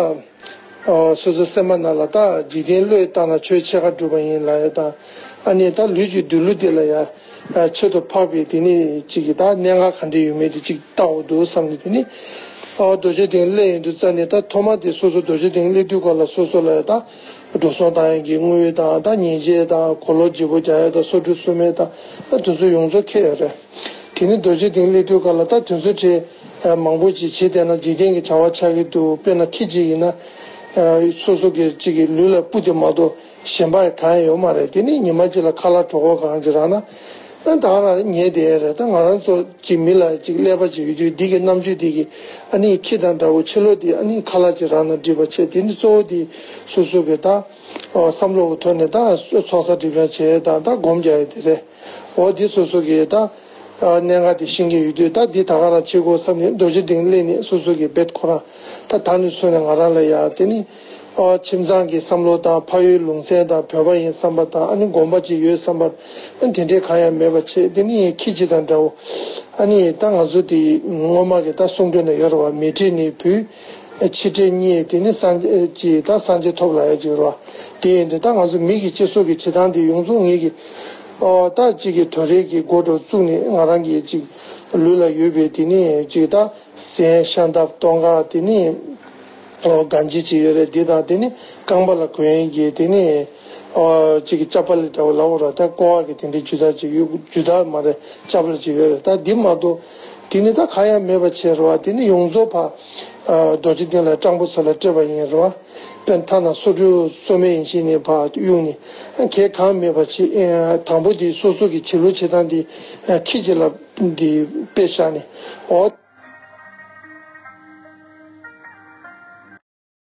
ཨོ་སོ་སོའི་སེམས་པ་ནང་ལ་ད་འཇིག་རྟེན་བློས་བཏང་ན་ཆོས་ཕྱེད་ཀ་འགྲུབ་པ་ཡིན་ལབ་ཡ་དང་། ཨ་ནི་ད་ལུས་ཀྱི་སྡོད་ལུས་དེ་ལ་ཡ་ཆེད་དུ་འཕགས་པའི་དེ་ནི་ཅིག་གི་ད་གནད་འགག་ག་འདྲ་ཡོད་མེད་དེ་ཅིག་བལྟ་འོ་འདུག་བསམ་ནས། དེ་ནི་ཨོ་རྡོ་རྗེ་གདན་སླེབས་ཡོང་དུས་ཙམ་ནས་ད་ཐོག་མ་དེ་སོ་སོ་རྡོ་རྗེ་གདན་སླེབས་དུས་སྐབས་ལ་སོ་སོ་ལ་ཡ་ད་འགྲོ་སོང་བཏང་ཡ་གི་དངུལ་དང་ད་ཉལ་ཆས་དང་གོས་ལོག་བརྗེ་པོ་རྒྱག་ཡ་དང་སོ་འཁྲུད་སོ་སྨན་དང་ད་དེ་ཚོ་ཡོངས་རྫོགས་འཁྱེར་ཡོད་རེད། དེ་ནི་རྡོ་རྗེ་གདན་སླེབས་དུས་སྐབས་ལ་ད་དེ་ཚོའི་གྲས་མང་པོ་ཅིག་བྱེད་བསྡད་ན་འཇིག་རྟེན་གྱི་བྱ་བ་ཆགས་ཀྱི་འདུག་དཔེར་ན་ཁྱི་གཅིག་ཡིན་ན་སོ་སོ་གི་གཅིག་གི་ལུས་ལ་སྤུ་དེ་མ་གཏོགས་གཞན་པ་གང་ཡང་ཡོད་མ་རེད། དེ་ནི་ཉི་མ་གཅིག་ལ་ཁ་ལག་གྲོད་ཁོག་གང་ཅིག་རག་ན་ད་ག་རང་ཉལ་བསྡད་ཡས་རེད། ད་ང་རང་ཚོ་གཅིག་མི་ལ་གཅིག་ཀླད་པ་གཅིག་ཡོད་དུས་འདི་གི་རྣམ་དཔྱོད་འདི་གི་ཨ་ནི་ཁྱི་དང་འདྲ་བོ་ཕྱི་ལོགས་འདི་ཨ་ནི་ཁ་ལག་ཅིག་རག་ན་འགྲིག་པ་བྱས། དེ་ནི་གཙོ་བོ་འདི་སོ་སོ་གི་ད་བསམ་བློ་གི་ཐོག་ནས་ད་ཚོགས་བསགས་སྒྲིབ་སྦྱང་བྱས་དང་ད་སྒོམ་རྒྱག་ཡས་དེ་རེད། འོ་འདི་སོ་སོ་གི་ད་གནད་འགག་དེ་ཤེས་ཀྱི་ཡོད་དུས། ད་འདི་ད་ག་རང་བྱེད་དགོས་བསམ་ནས་རྡོ་རྗེ་གདན་སླེབས་ནས་སོ་སོ་གི་རྦད་ཁོ་རང་ད་ད་ནས་བཟུང་ནས་ང་རང་ལ་ཡ་དེ་ནི་ཨ་ཁྱིམ་ཚང་གི་བསམ་བློ་དང་ཕ་ཡུལ་ལུང་ཚན་དང་བོད་པ་ཡིན་བསམ་པ་དང་ཨ་ནི་དགོངས་པ་ཅིག་ཡོད་བསམ་པ་དེ་འདྲའི་གང་ཡང་མེད་པ་བྱས། དེ་ནི་ཁྱི་གཅིག་དང་འདྲ་བོ། ཨ་ནི་ད་ང་ཚོ་དེ་སྔོན་མ་གི་ད་གསུང་སྒྲོས་ན་ཡོད་རེད་བ། མི་གྲལ་ནི་བུ། ཕྱི་གྲལ་གཉིས། དེ་ནི་སངས་རྒྱས་ཀྱི་ད་སངས་རྒྱས་ཐོབ་ལ་ཡ་ཅིག་རེད་བ། དེ་ཡིན་དུས་ད་ང་ཚོ་མི་གི་སྤྱི་ཚོགས་ཀྱི་བྱེད་སྟངས་དེ་ཡོངས་རྫོགས་ངེད་ཀྱི་ཨོ་ད་ཅིག་གི་དོ་རིགས་ཀྱི་སྒོ་འགྲོ་བཙུགས་ནས་ང་རང་གི་ཅིག་ལུས་ལ་ཡོད་པའི་དེ་ནི་ཅིག་ད་གཟན་ཤམ་ཐབས་སྟོད་འགག་དེ་ནི་ཨོ་གང་ཅི་ཅིག་ཡོད་རེད། འདི་དང་དེ་ནི་རྐང་པ་ལ་གོན་གྱི་དེ་ནི་ཨོ་ཅིག་གི་ཅ་པ་ལི་འདྲ་བོ་ལབ་དགོས་རེད། ད་ཀོ་བ་གི་དེ་འདྲའི་ཇུ་ད་ཅིག་ཡོད། ཇུ་ད་མ་རེད། ཅ་པ་ལི་ཅིག་ཡོད་རེད། ད་འདི་མ་གཏོགས་དེ་ནི་ད་གང་ཡང་མེད་པ་བྱས་རེད་བ། དེ་ནི་ཡོངས་རྫོགས་ཕ་རྡོ་རྗེ་གདན་ལ་སྤྲང་པོ་ཚོ་ལ་སྤྲད་པ་ཡིན་རེད་བ། དཔེར་ན་ཐ་ན་སོ་འཁྲུད་སོ་སྨན་ཡིན་ཞིག་ནས་ཕར་གཡུགས་ནས་གང་མེད་པ་བྱེད། དང་པོ་དེ་སོ་སོ་གི་བྱེད་ལུགས་བྱེད་སྟངས་དེ་ཁྱི་གཅིག་ལ་དེ་དཔེ་བཞག་ནས་འོ།